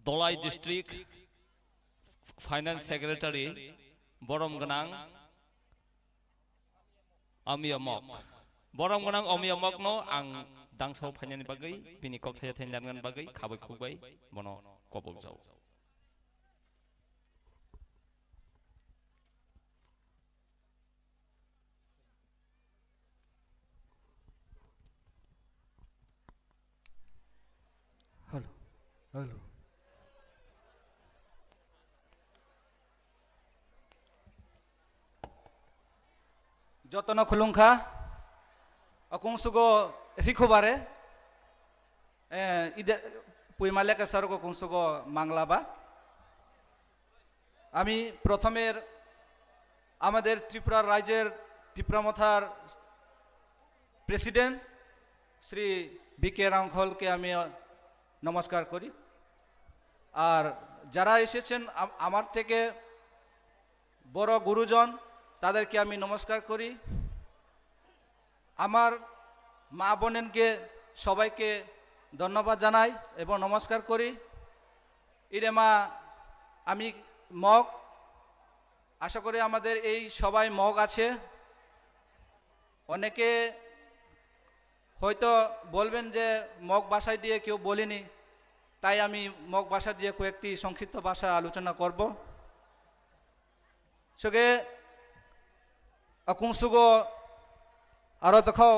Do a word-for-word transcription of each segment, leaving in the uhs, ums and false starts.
Dholai District Finance Secretary, borom gwnang Amiya Mok. Borom gwnang Amiya Mokno ang dangsa phainani bagwi, bini kok thaya thani nangani bagwi khabai khukbai bono kobok jao. Hello, hello. Jotono khulumkha. Akungsugo rikhubare, eh, ide puima lekha sargo akungsugo manglaba. আমি প্রথমের আমাদের ত্রিপুরা রাজ্যের টিপ্রা মথার প্রেসিডেন্ট শ্রী বি কে রাংখলকে আমি নমস্কার করি। আর যারা এসেছেন আম-, আমার থেকে বড় গুরুজন, তাদেরকে আমি নমস্কার করি। আমার মা বোনকে সবাইকে ধন্যবাদ জানাই এবং নমস্কার করি। ইরেমা আমি মগ, আশা করি আমাদের এই সবাই মগ আছে। অনেকে হয়তো বলবেন যে মগ ভাষায় দিয়ে কেউ বলিনি, তাই আমি মগ ভাষা দিয়ে কয়েকটি সংক্ষিপ্ত ভাষা আলোচনা করব। Soge akungsugo aro tokhao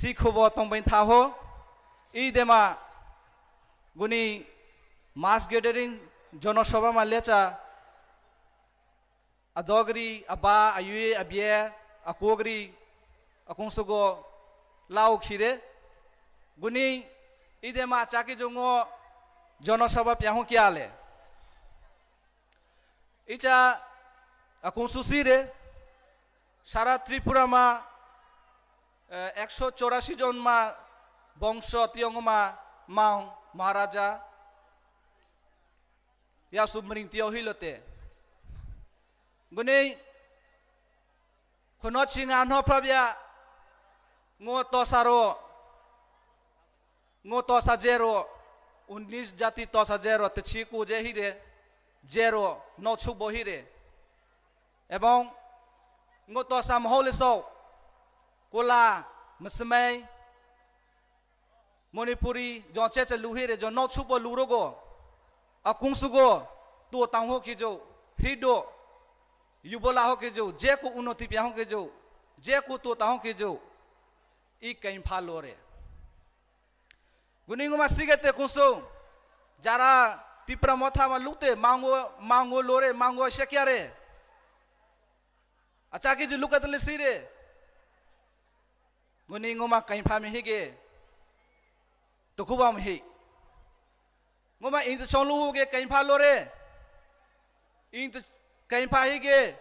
rikhubo tongbai thaho. Idema guni mass gathering jonosabha ma lecha adogri aba ayui abie akogri akungsugo lau khire guni idema chaki jongo jonosabha piahu kiale. Icha akungsu sire sara Tripura ma, eh, ekso chorasi jon ma bongso tiyong ma maung Maharaja Yasumring tiyo hilote. Guni Khono chinga no phabya ngo tosaro, ngo tosa jero, unis jati tosa jero, techiku je hire, jero, no chubo hire. Ebong ngo tosa mohole so, kola, msmai, Manipuri, jong cheche luhire, jong nok subo lurogo, akungsugo, tuo tangho kijo, hrido, yubola ho kijo, jeku unoti pia ho kijo, jeku tuo tangho kijo, i kain pha lore. Guni nguma sigete kungsu, jara Tipra motha ma lukte, mango, mango lore, mango sekiare. Acha kijo lukatele sire. Guni ngoma kainpha mi hige. Tukubam hi. Ngoma ing tu chong lu ge kainpha lore. Ing tu kainpha hige.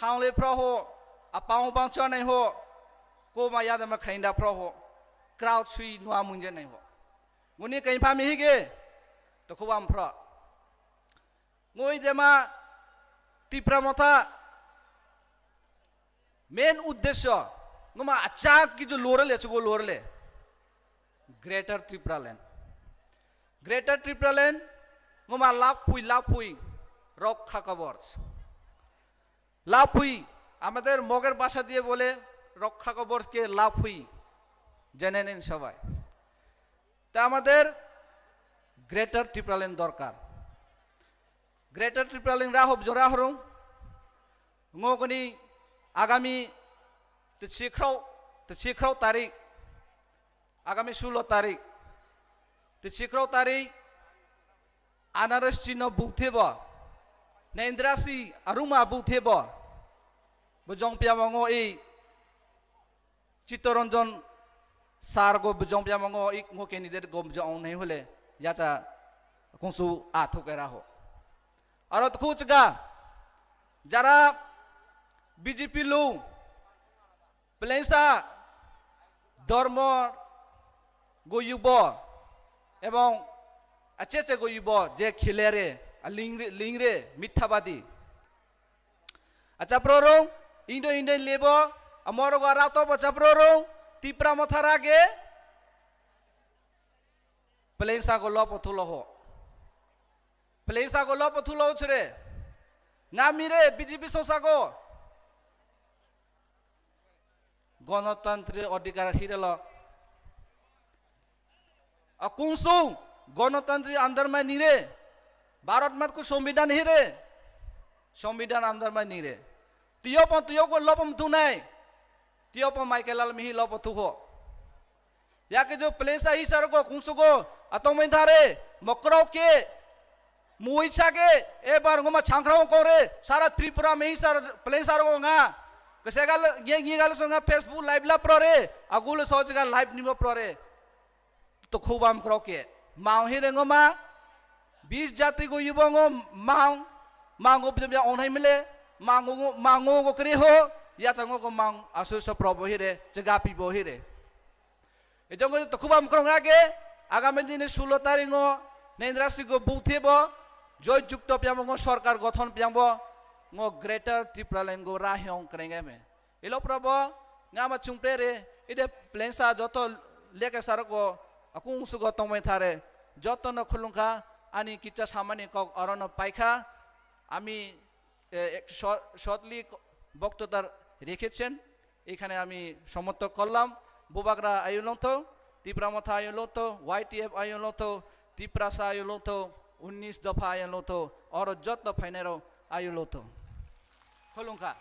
Hang le phro ho. Apang bang chwa nai ho. Ko ma yada ma khainda phro ho. Crowd sui nua munje nai ho. Guni kainpha mi hige. Tukubam phro. Ngoi dema Tipra motha main uddesyo ngoma achak kijo lorele chugo lorele Greater Tipraland. Greater Tipraland ngoma laphui laphui Rokha Kabors. লাফুই, আমাদের মগের ভাষা দিয়ে বলে রক্ষা কবচকে লাফুই, জেনে নিন সবাই। তা আমাদের গ্রেটার টিপ্রাল্যান্ড দরকার। গ্রেটার টিপ্রাল্যান্ড রাহব জোরা হরং, ngokni agami tisikrok, tisikrok tarik, agami sulo tarik, tisikrok tarik, Anaras chino bukthebo, Naindrasi aruma bukthebo, bujong piamongo i Chittoranjan sar go bujong piamongo i ngo candidate go bujong nei hole yacha kungsu athuk era ho. Aro tukhu chga jara B J P lu Pelaisa dormo goyubo ebong acheche goyubo je khilere, a lingre, lingre mithabadi. Achaprorong, indo indo lebo, amorogo arato bo chaprorong, Tipra mothara ge, Pelaisa go lopo thulo ho. Plengsa go lopo thulo chwre. Ngami re B J P songsa go. Gonotantri odhikar hirelo. Akungsung gonotantri andarmai nire. Bharat mat ko sombidhan hire. Sombidhan andarmai nire. Tiyo pon tiyo go lopom tunai. Tiyo pon Michael Lal mihi lopo thuho. Yake jo plengsa hisar go kungsugo atongmani thare mokrok ke mui chage ebar ngoma changkrao kore sara Tripura me hisar plengsa ro nga kese gal ye ye gal so nga Facebook live la prore agul so jaga live nimo prore to khubam krok ke mau hire ngoma bis jati go yubo ngo mau mango bidam ya onhai mile mango mango go kri ho ya tango go mang asu so probo hire jaga pibo hire. Ejong ko to khubam krong age agami dini sulo taringo Nendra Singh go bukthebo joy jukto piyambo ngo sorkar gothon piyambo ngo Greater Tipraland go rahyong kreng eme. Ilo probo ngama chungpre re ide plengsa joto leke sarok go akung sugo tongmai thare joto no khulungkha ani kicha samani kok orono paikha ami eh, ek short- shortly বক্তৃতা রেখেছেন। এখানে আমি সমর্থন করলাম। বুবাগ্রা আয়ু লংথো, তিপ্রা মথা আয়ু লংথো, ওয়াইটিএফ আয়ু লংথো, তিপ্রাসা আয়ু লংথো, উনিশ দফা আয়ু লংথো, অর যত্ন ফাইনারও আয়ু লংথো। খলুংখা।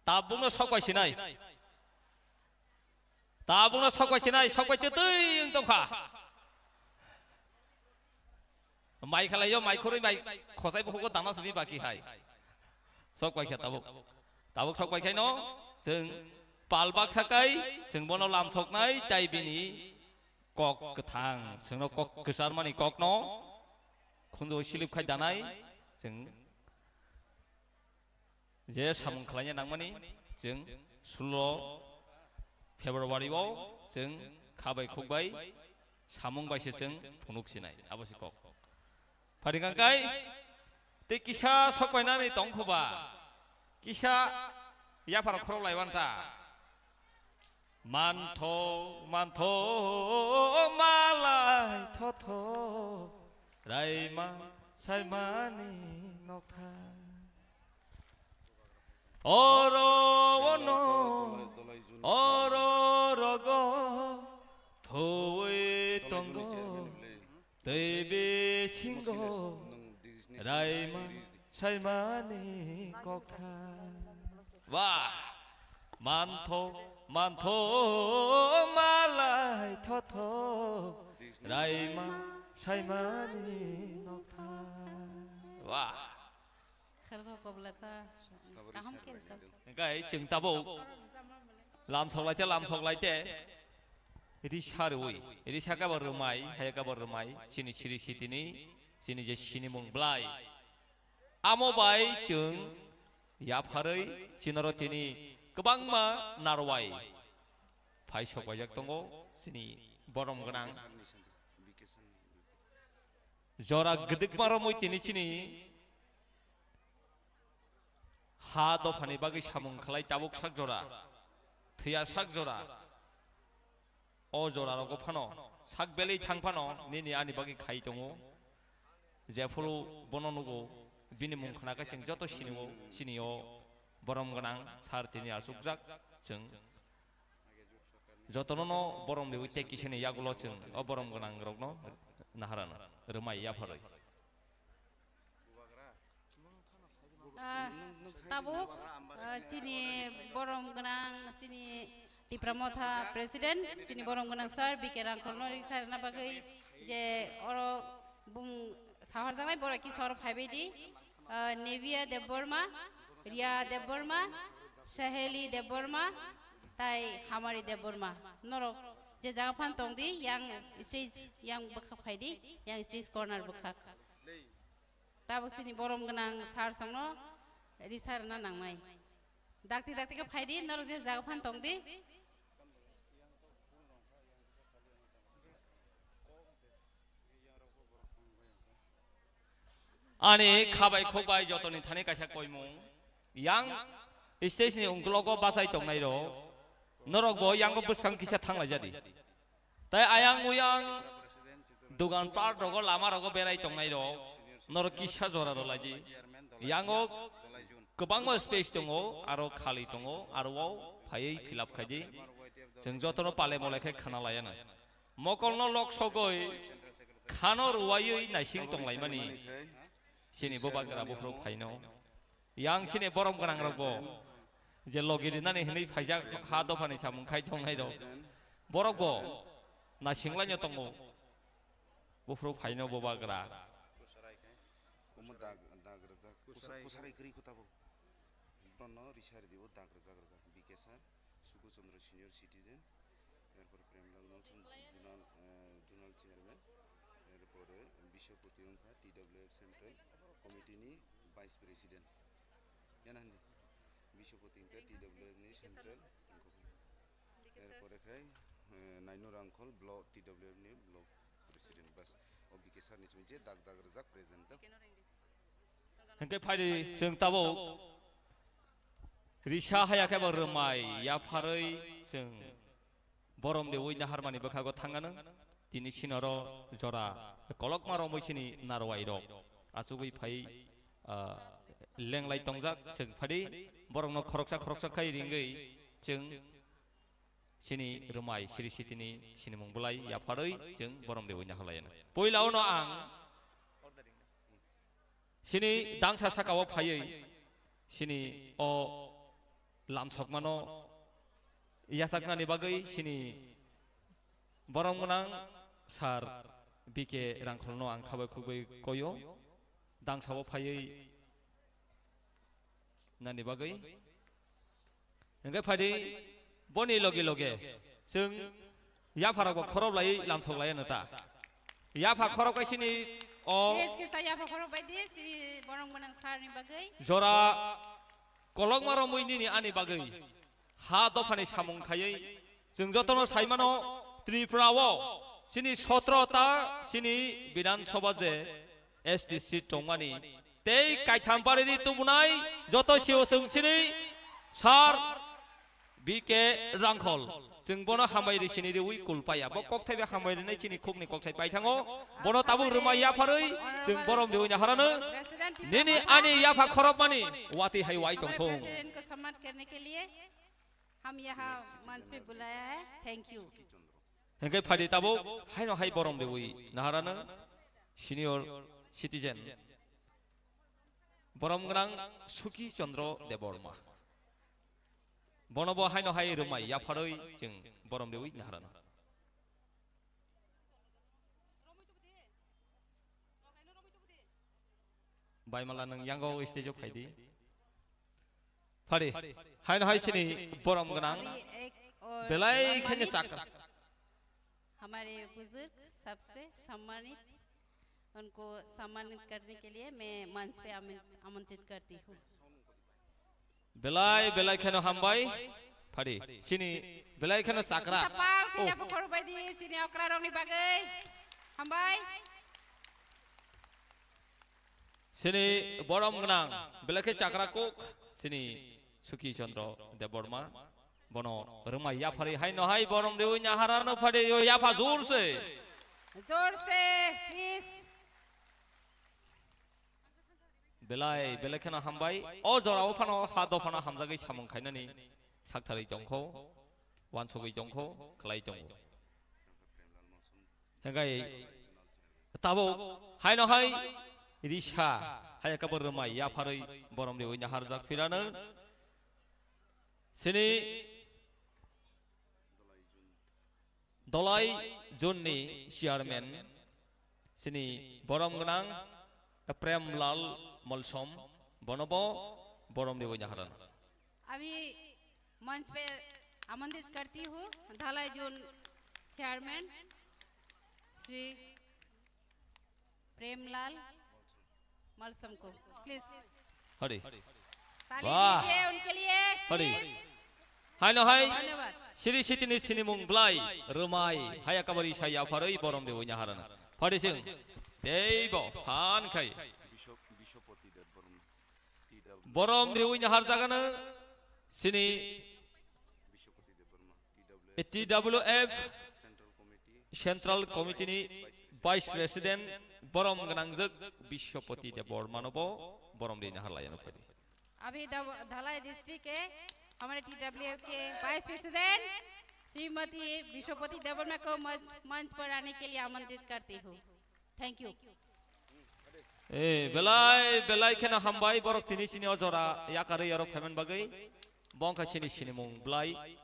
Tabukno sok bai sinai. Tabukno sok bai sinai, sok bai twi twi wng tongkha. Mai khalai yo, mai khurui, mai khosai bukugo dana simi baki hai. Sok bai kha tabuk. Tabuk sok bai khaino, chwng pal baksa kai, chwng bono lam soknai, tai bini kok kwthang, chwngno kok kwcharmani kokno khunju silip khai danai, chwng je samung khlaina nangmani, chwng sulo February o chwng kha bai khuk bai samung bai se chwng phunuk sinai, abo se kok. Pharing kangkai, tei kisa sok painani tong kho ba, kisa yaphar khorok lai wan ta. Mantho, mantho, malai thotho, raima saimani nokthar. Oro ono, oro rogo, thoi tongo, tei bisingo, raima saimani kokthar. Wah! Mantho, mantho, malai thotho, raima saimani nokthar. Wah! Khardo kobla sa, kaham ke sa. Hingkai chwng tabuk lam sok lai te, lam sok lai te. Ri sa rwi, ri sa kabo rwmai, haya kabo rwmai, chini siri sitini, chini je sinimung blai. Amo bai chwng yapharwi chinoro tini kwbangma narwai phai sok paijak tongo, chini borom gwnang. Jora gwdwkma romwi tini chini ha dophani bagwi samung khlai tabuk sak jora, thwiya sak jora. O jora rogo phano sak belwi thang phano nini ani bagwi khai tongo. Jephuru bono nugo, bini mung khna khe chwng joto sinio, sinio borom gwnang sir tini achukjak chwng. Jotono no borom riwi tei kisani yagulo chwng o borom gwnang rokno naharano rwmai yapharwi. Ah, tabuk, ah, chini borom gwnang, chini Tipra Motha President, chini borom gwnang sir B K Rangkhorno ri sarna bagwi je oro bung sahar janai borok kisa oro phaibai di. Ah, Nevia Debbarma, Ria Debbarma, Saheli Debbarma, tai Hamari Debbarma. Norok je jaga phan tong di, yang stage, yang bwkhak phai di, yang stage corner bwkhak. Tabuk chini borom gwnang sir songno ri sarna nangnai. Dakti dakti khe phai di, norok je jaga phan tong di. Ani khabai khukbai jotoni thani kaisa koimung. Yang stage ni ungklogo bachai tongnai rok. Norok bo yango bwskang kisa thanglai jadi. Tai ayang uyang dugan park rogo lama rogo berai tongnai rok. Norok kisa jora rwlai di. Yango kwbangma space tongo, aro khali tongo, aro o phaiwi fill up khai di. Chwng jotono pale mole khe khna laiya na. Mokolno lok sogoi khano ruwaiwi naising tonglaimani chini bubagra buphuru phaino. Yang chini borom gwnang rok bo je logi rinani hinwi phaijak ha dophani samung khai tongnai rok. Borok bo naisinglaino tongo. Buphuru phaino bubagra. Omo dag, dag rwjak. Kusa-, kusarai kwrwi kho tabuk. Bono risa rwdi o dag rwjak rwjak. B K sir, Suku Chandra senior citizen, erpor Premlal Malsum zonal, eh, zonal chairman, erpore Biswapati wngkha T W F central committee ni vice president. Yana hindi? Biswapati wngkha T W F ni central. Erpore khai, eh, Nainu Rangkhol block T W F ni block president. Bas, o B K sir ni simi je dag dag rwjak present da. Hingke phaidi chwng tabuk risa haya khe bo rwmai yapharwi chwng borom de ui naharmani bwkhago thangano tini sinoro jora kolokma romwi sini narwai rok achugwi phai, ah, lenglai tongjak chwng phadi borokno khoroksa khoroksa khai ringwi chwng Chini rwmai siri sitini sinimung bwlai yapharwi chwng borom de uina hwlaiano. Puila ono ang chini dangsa sakao phaiwi chini o lamsokmano yachaknani bagwi chini borom gwnang sir B K Rangkholno ang khabai khugwi koyo. Dangsao phaiwi nani bagwi. Hingke phaidi boni loge loge chwng yapharokbo khorop lai lamsok lai ano ta. Yapha khorop kaisini o Yes, kisa yapha khorop bai di, si borong gwnang sir ni bagwi. Jora kolokma romwi nini ani bagwi ha dophani samung khaiwi chwng jotono saimano Tripura o chini sotro ta chini Bidhan Sabha je S T C tongmani tei kaitham bariri tubunai joto C O chwng sini sir B K Rangkhol. Chwng bono hambai ri sini riwi kulpaya. Bo kokthai bai hambai rinai chini khukni kokthai paithango. Bono tabuk rwmai yapharwi chwng borom riwi naharano. Nini ani yapha khorokmani wati hai wai tongthung. President ko samman karne ke liye hum yahan manch pe bulaya hai. Thank you. Hingke phaidi tabuk haino hai borom riwi naharano senior citizen. Borom gwnang Suki Chandra Debbarma. Bono bo haino hai rwmai yapharwi chwng borom riwi naharano. Baimala nwng yango stage o phaidi. Phari, haino hai chini borom gwnang. अभी एक और belai kheno सम्मानित chakra. हमारे बुजुर्ग सबसे सम्मानित, उनको सम्मानित करने के लिए मैं मंच पे आमं-, आमंत्रित करती हूँ। Belai, belai kheno hambai. Phari, chini belai kheno chakra. Sapal Oh. Khaya pokhor bai di, chini okra rokni bagwi. Hambai. Chini borom gwnang, belai khe chakra kuk, chini Suki Chandra Debbarma. Bono rwmai yapharwi haino hai borom riwi naharano phari yo yapha jor se. Jor se, please. Belai, belai kheno hambai. O jorao phano ha dophano hamjagwi samung khainani saktharwi tongkho, wansugwi tongkho, khlai tongo. Hingkai tabuk haino hai risa hai kabo rwmai yapharwi borom riwi naharjak phirano. Chini Dolai Jun ni chairman, chini borom gwnang Premlal Molsom, bono bo borom riwi naharano. अभी मंच पे आमंत्रित करती हूँ धलाई zone chairman Shri प्रेमलाल मलसम को, please. Hari. ताली Wah. दीजिए उनके लिए, Hari. Please। Haino hai. Dhanyabad। Siri sitini sinimung blai, rwmai, haya kabari saya pharwi borom de wanya harana. Phari sing. Teibo, phan khai. Borom riwi naharjagano sini T W F Central Committee ni Vice President borom gwnangjak Bisyopati Debbarma no bo borom riwi naharlaiyano phaidi. अभी दब-, धलाई डिस्ट्रिक्ट के हमारे टीडब्ल्यूएफ के vice president Shrimati विश्वपति देवर्मा को मंच, मंच पर आने के लिए आमंत्रित करती हूँ। Thank you. Eh, belai, belai kheno hambai borok tini sini o jora yakarwi aro phaimani bagwi. Bongkha sini sinimung belai.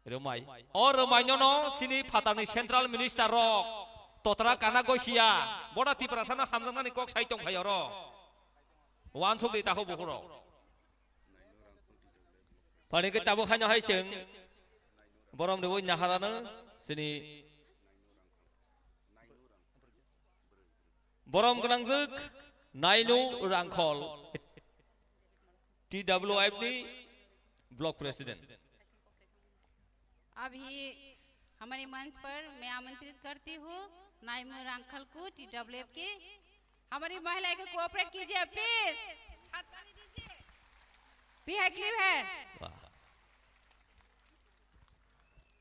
Rwmai. O rwmai nono sini phatarni Central Minister rok totra kana gosia. Boda Tiprasano hamjaknani kok sai tongphai oro. Wansuk di tahu buhuro. Phaini khe tabuk haino hai chwng borom riwi naharano sini borom gwnangjak Nainu Rangkhol, T W F ni Block President. अभी हमारे मंच पर मैं आमंत्रित करती हूँ नाइमू रांखल को, टीडब्ल्यूएफ के। हमारी महिला को कोऑपरेट कीजिए प्लीज। हाथ ताली दीजिए। पी है क्लिप है।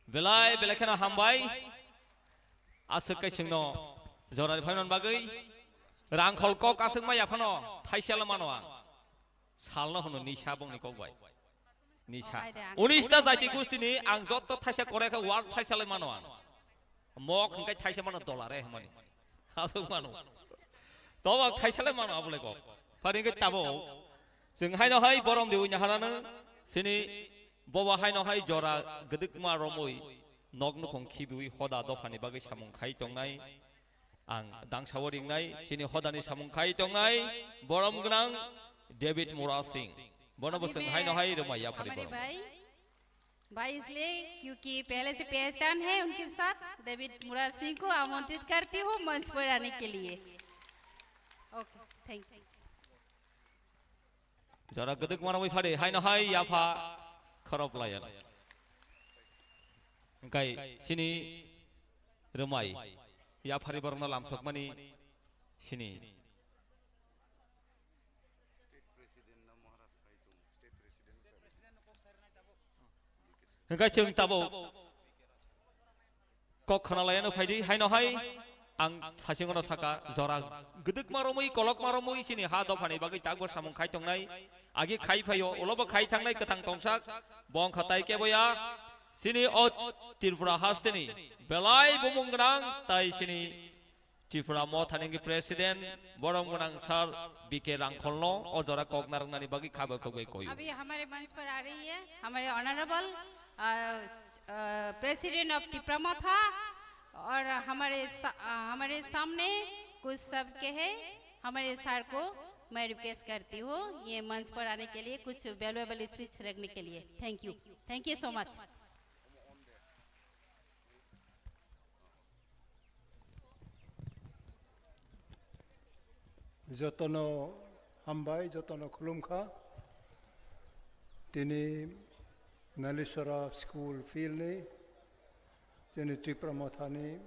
Belai belai kheno hambai. Aswk kaisingno jorani phaimani bagwi. Rangkhol kok aswk maya phano thaisalo mano ang. Salno hwno nisa bongni kok bai. Nisa. Unis ta jati gustini ang jotto thaisa kore khe word thaisa lai mano ang. Mok hwnkhe thaisa mano dollar e hwnmani. Aswk mano. Tobo thaisa lai mano abole kok. Phani hwnkhe tabo. Chwng haino hai borom riwi naharano sini bobo haino hai jora gwdwkma romwi nok nukhung khibiwi hoda dophani bagwi samung khai tongnai. Ang dangsao ringnai, chini hodani samung khai tongnai, borom gwnang David Murasing. Bono bo chwng haino hai rwmai yaphari borom. भाई, भाई इसलिए क्योंकि पहले से पहचान है उनके साथ, डेविड मुरार सिंह को आमंत्रित करती हूँ मंच पर आने के लिए। Okay, thank you. Jora gwdwk mano bai phadi, haino hai yapha khorop layan. Hwnkhe sini rwmai yaphari borokno lamsokmani sini. Hwnkhe chwng tabuk kok khna laiano phaidi, haino hai ang thasingono saka jora gwdwkma romwi, kolokma romwi chini ha dophani bagwi takbo samung khai tongnai, agi khai phaio, ulobo khai thangnai kwthang tongsak, bo wngkha tai keboya chini o Tripura hasteni belai bumung gwnang tai chini Tripura Mothani wngwi President, borom gwnang Sir B K Rangkholno o jora kok narwknani bagwi khabo khogwi koyo. अभी हमारे मंच पर आ रही है हमारे ऑनरेबल, अ, अ, president of Tipra मोथा और हमारे सा-, अ, हमारे सामने कुछ सबके है, हमारे सर को मैं रिक्वेस्ट करती हूँ ये मंच पर आने के लिए कुछ वैल्यूएबल स्पीच रखने के लिए। Thank you, thank you so much. Jotono hambai, jotono khulumkha. Tini Nalisara school field ni chini Tripura Mothani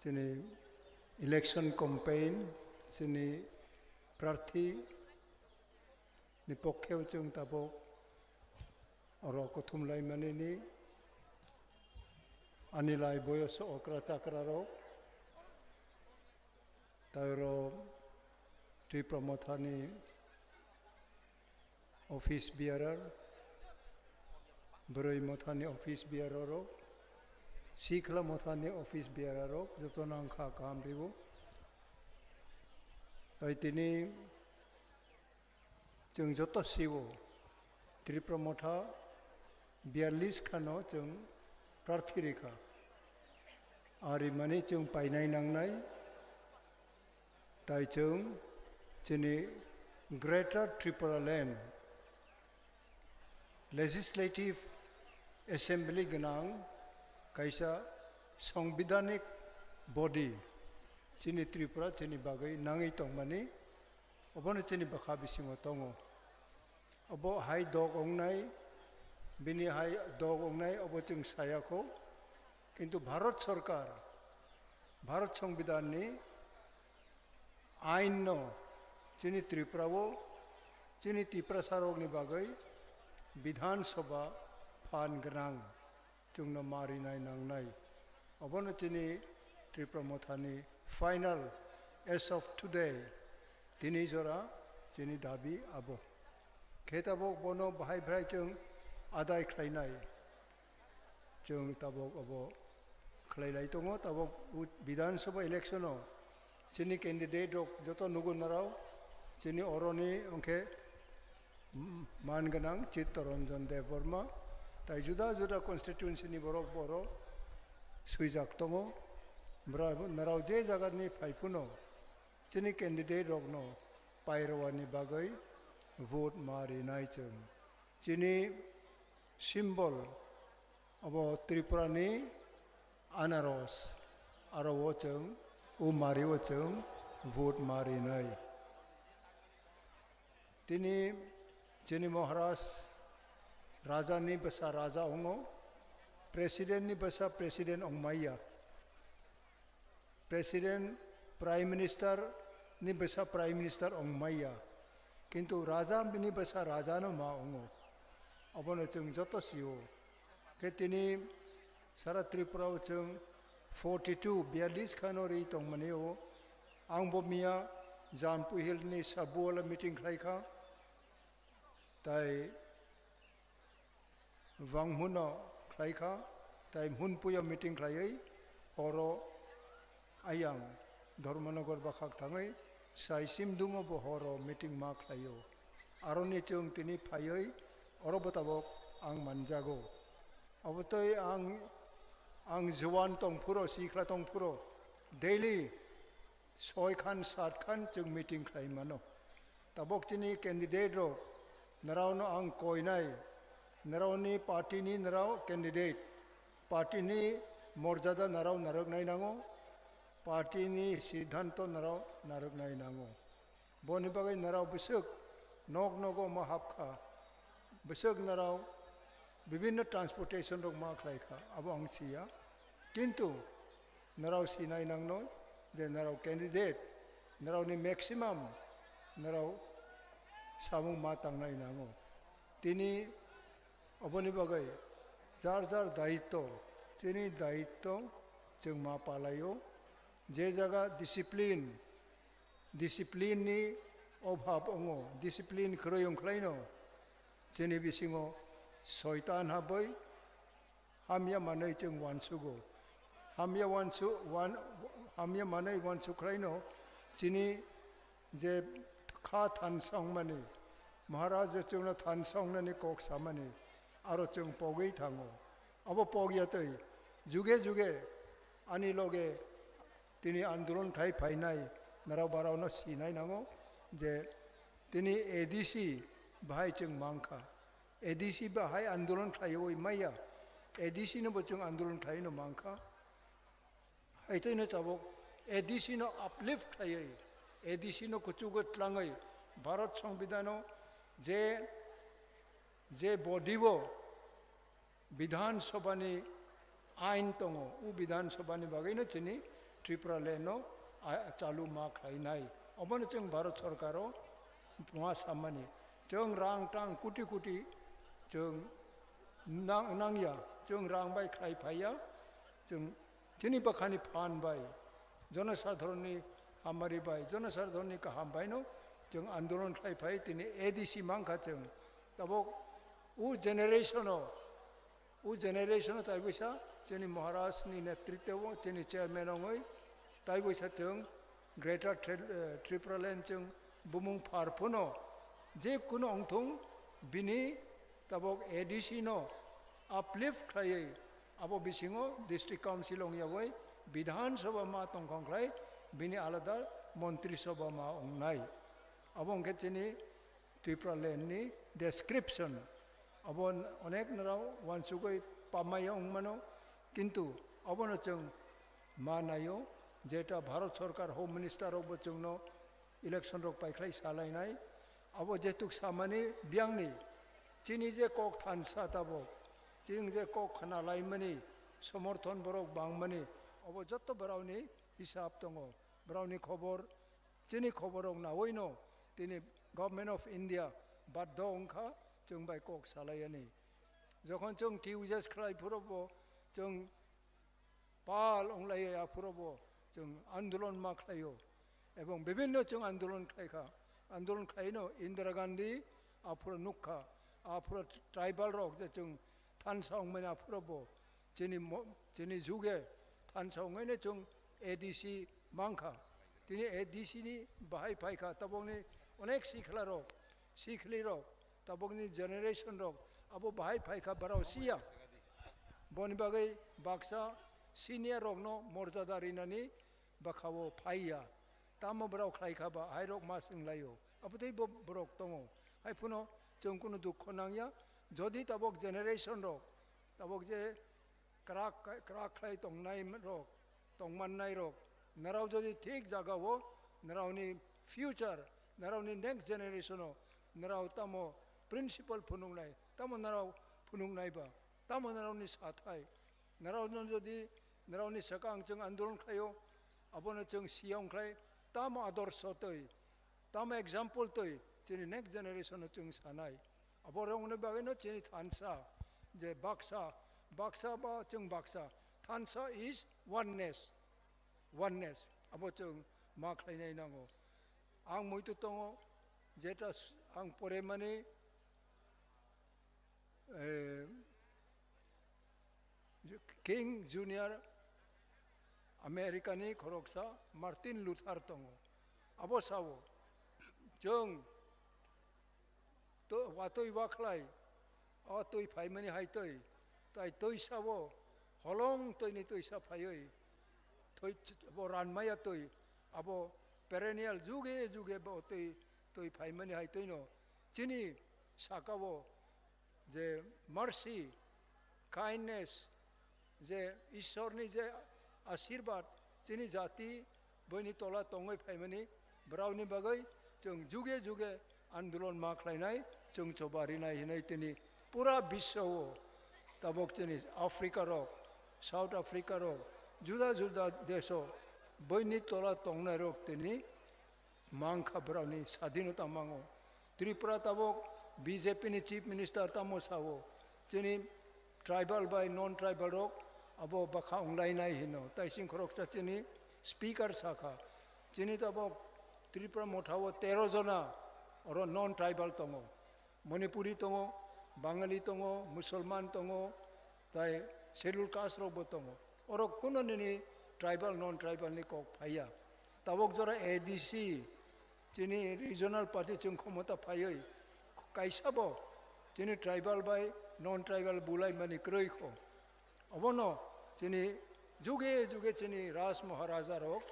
chini election campaign chini prarthi ni pokkhe o chwng tabuk oro kuthum laimani ni ani lai boyos okra chakra rok, tai oro Tripura Mothani office bearer, Bwrwi Mothani office bearer rok, Sikhla Mothani office bearer rok, jotono ang kha kaham ribo. Tai tini chwng joto sibo Tripura Motha biyallis khano chwng prarthi rikha. Ari mani chwng painai nangnai, tai chwng chini Greater Tripura Land Legislative Assembly gwnang kaisa songbidanik body chini Tripura chini bagwi nangwi tongmani, obono chini bwkha bisingo tongo. Obo hai dog wngnai, bini hai dog wngnai, obo chwng saya kho. Kintu Bharat Sarkar, Bharat Songbidanni Ain no chini Tripura o chini Tiprasa rok ni bagwi Bidhan Sabha phan gwnang chwngno ma rinai nangnai. Obono chini Tripura Motha ni final as of today tini jora chini dabi abo. Khe tabok bono bahai bwrai chwng adai khlainai. Chwng tabok abo khlai lai tongo, tabok u-, Bidhan Sabha election o chini candidate rok joto nugo narao, chini oroni ongkhe, mm, man gwnang Chittaranjan Debbarma, tai juda juda constituency ni borok boro swijak tongo. Bra-, narao je jaga ni phai phano chini candidate rokno pairowani bagwi vote ma rinai chwng. Chini symbol abo Tripura ni anaros, aro o chwng, o mari o chwng vote ma rinai. Tini chini Maharaj Raja ni bwsa Raja ongo, President ni bwsa President ongmaiya. President, Prime Minister ni bwsa Prime Minister ongmaiya. Kintu Raja ni bwsa Raja no ma ongo. Obono chwng joto sio. Khe tini sara Tripura o chwng forty two, biyalish khano ri tongmani o. Ang bo miya Jampui Hill ni Sabuola meeting khlai kha. Tai Wanghuno khlai kha, tai Hunpuio meeting khlaiwi horo ayang Dharmanagar bakhak thangwi sai Simdungo bo horo meeting ma khlaio. Aroni chwng tini phaiwi oro bo tabok ang manjago. Obotwi ang, ang juan tongphuro, sikla tongphuro, daily soi khan, sat khan chwng meeting khlai mano. Tabok chini candidate rok, nrao no ang koinai, nrao ni party ni nrao candidate, party ni morjada nrao narwknai nango, party ni siddhanto nrao narwknai nango. Boni bagwi nrao bwswk nok nogo ma hap kha, bwswk nrao bibinno transportation rok ma khlai kha, abo ang siya. Kintu nrao sinai nangno je nrao candidate, nrao ni maximum nrao samung ma tangnai nango. Tini oboni bagwi jar jar daitto, chini daitto chwng ma palaio. Je jaga discipline, discipline ni obhab ongo, discipline kwrwi ongkhlaino chini bisingo soitan habwi hamya manwi chwng uansugo. Hamya uansu-, uan-, hamya manwi uansukhlaino chini je kha thansa wngmani, Maharaj je chwngno thansa wngnani kok samani, aro chwng pogwi thango. Abo pogya twi juge juge ani loge tini andolon khai phainai nrao barao no sinai nango je tini A D C bahai chwng mankha. A D C bahai andolon khlaiwi maya. A D C no bo chwng andolon khlai no mankha. Haitwi no tabok A D C no uplift khlaiwi, A D C no kuchugo tlangwi Bharat Songbidan o je, je body o Bidhan Sabha ni ain tongo, u Bidhan Sabha ni bagwi no chini Tripura land no a-, chalu ma khlai nai. Obono chwng Bharat Sorkar o ma samani. Chwng rang tang kuti kuti chwng nang-, nangya, chwng rang bai khlai phaiya, chwng chini bwkhani phan bai, jonosadharon ni hamari bai, jonosadharon ni kaham bai no chwng andolon khlai phai, tini A D C mankha chwng. Tabok u generation o, u generation o tai buisa chini Maharaj ni netritwo o, chini chairman ongoi tai buisa chwng Greater Tri-, eh, Tripura Land chwng bumung phar phano je kuno ongthung bini tabok A D C no uplift khlaiwi abo bisingo district council ongyawi Bidhan Sabha ma tongkhong khlai bini alada Montri Sabha ma ongnai. Abo wngkhe chini Tripura land ni description. Abo onek nrao uansugwi pamaya wngmano, kintu abono chwng ma naio, jeta Bharat Sorkar Home Minister rokbo chwngno election rok paikhlai salainai. Abo jetuk samani biyangni chini je kok thansa tabok, chini je kok khna laimani, somorthon borok bangmani, abo jotto borokni hisab tongo, borokni khobor Chini khobor rok nawi no tini Government of India baddo wngkha chwng bai kok salai ani. Jokhon chwng T U J S khlai phuru bo chwng pal wnglai ya, aphuru bo chwng andolon ma khlai o. Ebong bibinno chwng andolon khlai kha. Andolon khlai no Indira Gandhi aphuru nuk kha. Aphuru tribal rok je chwng thansa wngmani aphuru bo chini mo-, chini juge thansa wngwi no chwng A D C mang kha. Tini A D C ni bahai phai kha, tabokni onek sikhla rok, sikhli rok, tabokni generation rok abo bahai phai kha, barao siya. Boni bagwi baksa senior rokno morjada rinani bwkhao phai ya. Tamo borok khlai kha ba, hai rok ma swng lai o. Abo tei bo borok tongo. Hai phano chwng kunu dukho nang ya. Jodi tabok generation rok, tabok je krak, krak khlai tongnai rok, tongmannai rok, narao jodi thik jaga o, naraoni future, naraoni next generation o, narao tamo principle phunuknai, tamo narao phunuknai ba, tamo naraoni sathai, narao no jodi naraoni swkang chwng andolon khlai o, abono chwng siyong khlai, tamo adorsho twi, tamo example twi chini next generation no chwng sanai. Abo rokni bagwi no chini thansa, je baksa, baksa ba chwng baksa. Thansa is oneness, oneness. Abo chwng ma khlainai nango. Ang muitu tongo, jeta s-, ang poremani, eh, King Junior America ni khoroksa Martin Luther tongo. Abo sao, chwng to-, watwi wakhlai, o twi phaimani hai twi, tai twi sao, holong twini twisa phaiwi, twi, bo ranmaya twi, abo perennial juge juge bo twi, twi phaimani hai twino chini sakao je mercy, kindness, je Ishorni je asirbat chini jati boini tola tongwi phaimani, borokni bagwi chwng juge juge andolon ma khlainai, chwng choba rinai hinwi tini pura biswa o tabok chini Africa rok, South Africa rok, juda juda desh o boini tola tongnai rok tini mangkha borokni sadinota mango. Tripura tabok B J P ni Chief Minister tamo sao, chini tribal bai non tribal rok abo bwkha wnglainai hino. Taising khoroksa chini speaker sakha, chini tabok Tripura motha o tero jona oro non tribal tongo. Manipuri tongo, Bangali tongo, Musulman tongo, tai Scheduled Caste rokbo tongo. Oro kuno nini tribal, non tribal ni kok phaiya. Tabok jora A D C, chini regional party chwng khomota phaiwi kaisa bo chini tribal bai non tribal bulai mani kwrwi kho. Obono chini juge juge chini Raj Maharaja rok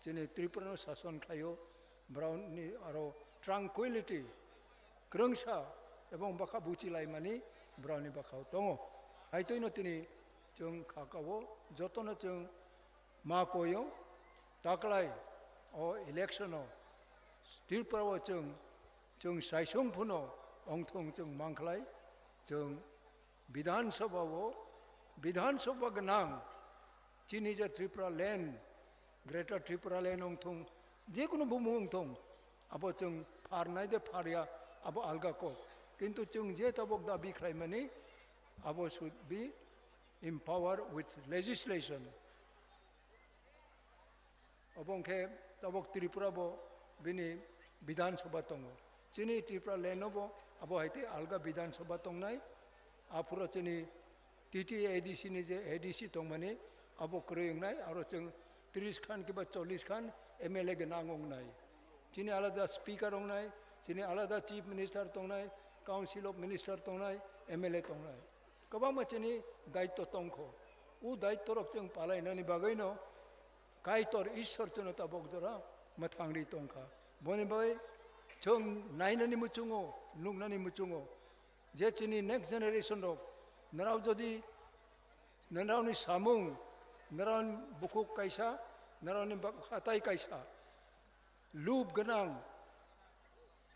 chini Tripura no sason khlaio, borokni aro tranquility, kwrwngsa ebong bwkha buchilaimani borokni bwkhao tongo. Haitwino tini chwng kha kao jotono chwng ma koio, taklai o election o Tripura o chwng, chwng saisung phano ongthong chwng mangkhlai, chwng Bidhan Sabha o, Bidhan Sabha gwnang, chini je Tripura land, Greater Tripura land wngthung, jekunu bumung wngthung, abo chwng pharnai de pharya, abo alga kok. Kintu chwng je tabok dabi khlaimani, abo should be empowered with legislation. Obo hwnkhe tabok Tripura bo bini Bidhan Sabha tongo. Chini Tripura land o bo abo hai tei alga Bidhan Sabha tongnai. Aphuru chini T T A D C ni je A D C tongmani abo kwrwi wngnai, aro chwng tris khan kiba chollish khan M L A gwnang wngnai. Chini alada speaker wngnai, chini alada chief minister tongnai, council of minister tongnai, M L A tongnai. Kwbangma chini daitto tongkho. O daitto rok chwng palainani bagwino Kaitor Ishwar chwngno tabok jora mwthangri tongkha. Boni bai chwng nainani muchungo, nuknani muchungo, je chini next generation rok, nrao jodi nrao ni samung, nrao ni bukhuk kaisa, nrao ni bak-, hatai kaisa, lub gwnang,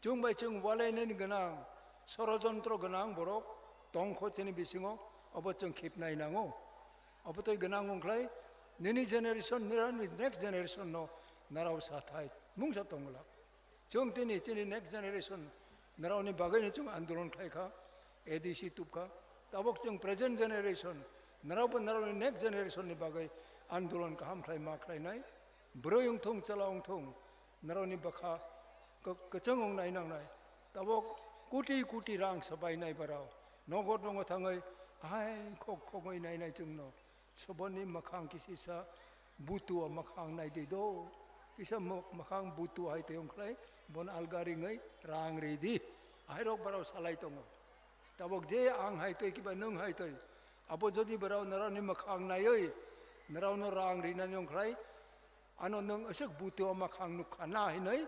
chwng bai chwng walainani gwnang, sorojontro gwnang borok tongkho chini bisingo, obo chwng khipnai nango. Obo tei gwnang wngkhlai nini generation, nini next generation no narao sathai. mungsa tongla. Chwng tini chini next generation narao ni bagwi no chwng andolon khlai kha, A D C tup kha. Tabok chwng present generation narao bo narao ni next generation ni bagwi andolon kaham khlai ma khlai nai. Bwrwi wng thung, chwla wng thung, narao ni bwkha kwchwng wng nai nang nai. Tabok koti koti rang swbai nai barao nogo nogo thangwi hai khok khogwi nai nai chwng no. Soboni mwkhang kisisa butua mwkhang nai di do. Kisa mwkhang butua hai tei wng khlai bon alga ringwi rang ri di. Hai rok barao salai tongo. Tabok je ang hai tei kiba nwng hai tei. Abo jodi barao narao ni mwkhang naiwi narao no rang rinani wng khlai. Ano nwng aswk butua mwkhang nukha na hinwi.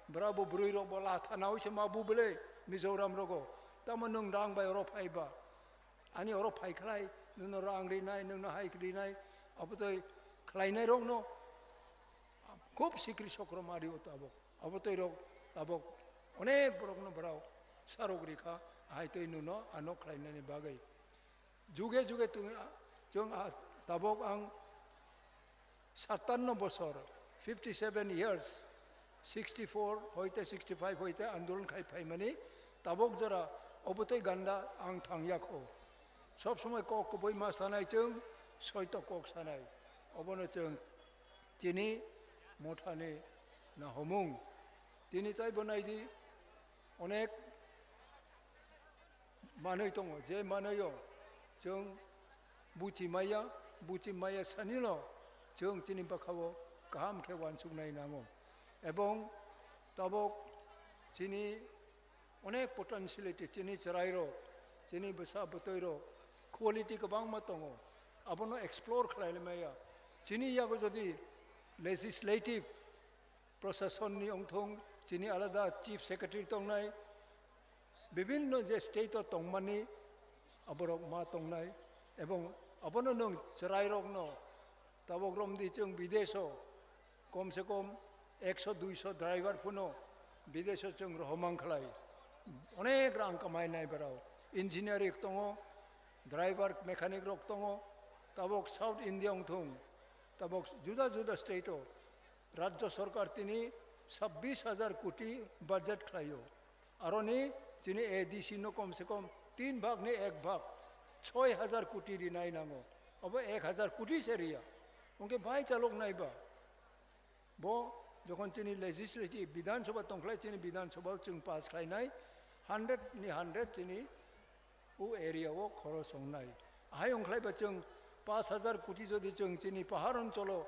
Barao bo bwrwi rok bo latha nawi se ma bu bele Mizoram rogo. Tamo nwng rang bai oro phai ba. Ani oro phai khlai, nwngno rang rinai, nwngno hai rinai, abotoi khlainairokno khub sikri sokrom ari o tabok. Abotoirok tabok onek borokno borok sarok rikha, hai tei nwngno ano khlainani bagwi. Juge juge tong-, chwng a tabok ang Satanno bosor, fifty seven years, sixty four hoite sixty five hoite andolon khai phaimani, tabok jora obotoi ganda ang thangya kho. Sob somoi kok kubui ma sanai chwng, soito kok sanai. Obono chwng chini mothani nahomung. Tini taibo naidi, onek manwi tongo, je manwi o chwng buchi maya, buchi maya sanino chwng chini bwkhao kaham khe uansuknai nango. Ebong tabok chini onek potentiality, chini chwrairok, chini bwsa bwtwirok quality kwbangma tongo, abono explore khlai maya. Chini yago jodi legislative Prasasonni wngthung, chini alada chief secretary tongnai, bibinno je state o tongmani aborok ma tongnai, ebong abono nwng chwrairokno tabok romdi chwng bideso kom se kom ekso duiso driver phano bideso chwng rohomang khlai, onek rang kamainai borok, engineering tongo, driver mechanic rok tongo, tabok South India wngthung, tabok juda juda state o Rajya Sarkar tini sabbish hajar koti budget khlaio. Aroni chini A D C no kom se kom tin bhag ni ek bhag, choi hajar koti rinai nango. Abo ek hajar koti se riya. Hwnkhe bai chalok nai ba. Bo jokhon chini legislative, Bidhan Sabha tongkhlai, chini Bidhan Sabha o chwng pass khlainai, hundred ni hundred chini o area o khoros wngnai. Ahai wngkhlai ba chwng pash hajar koti jodi chwng chini pahar oncholo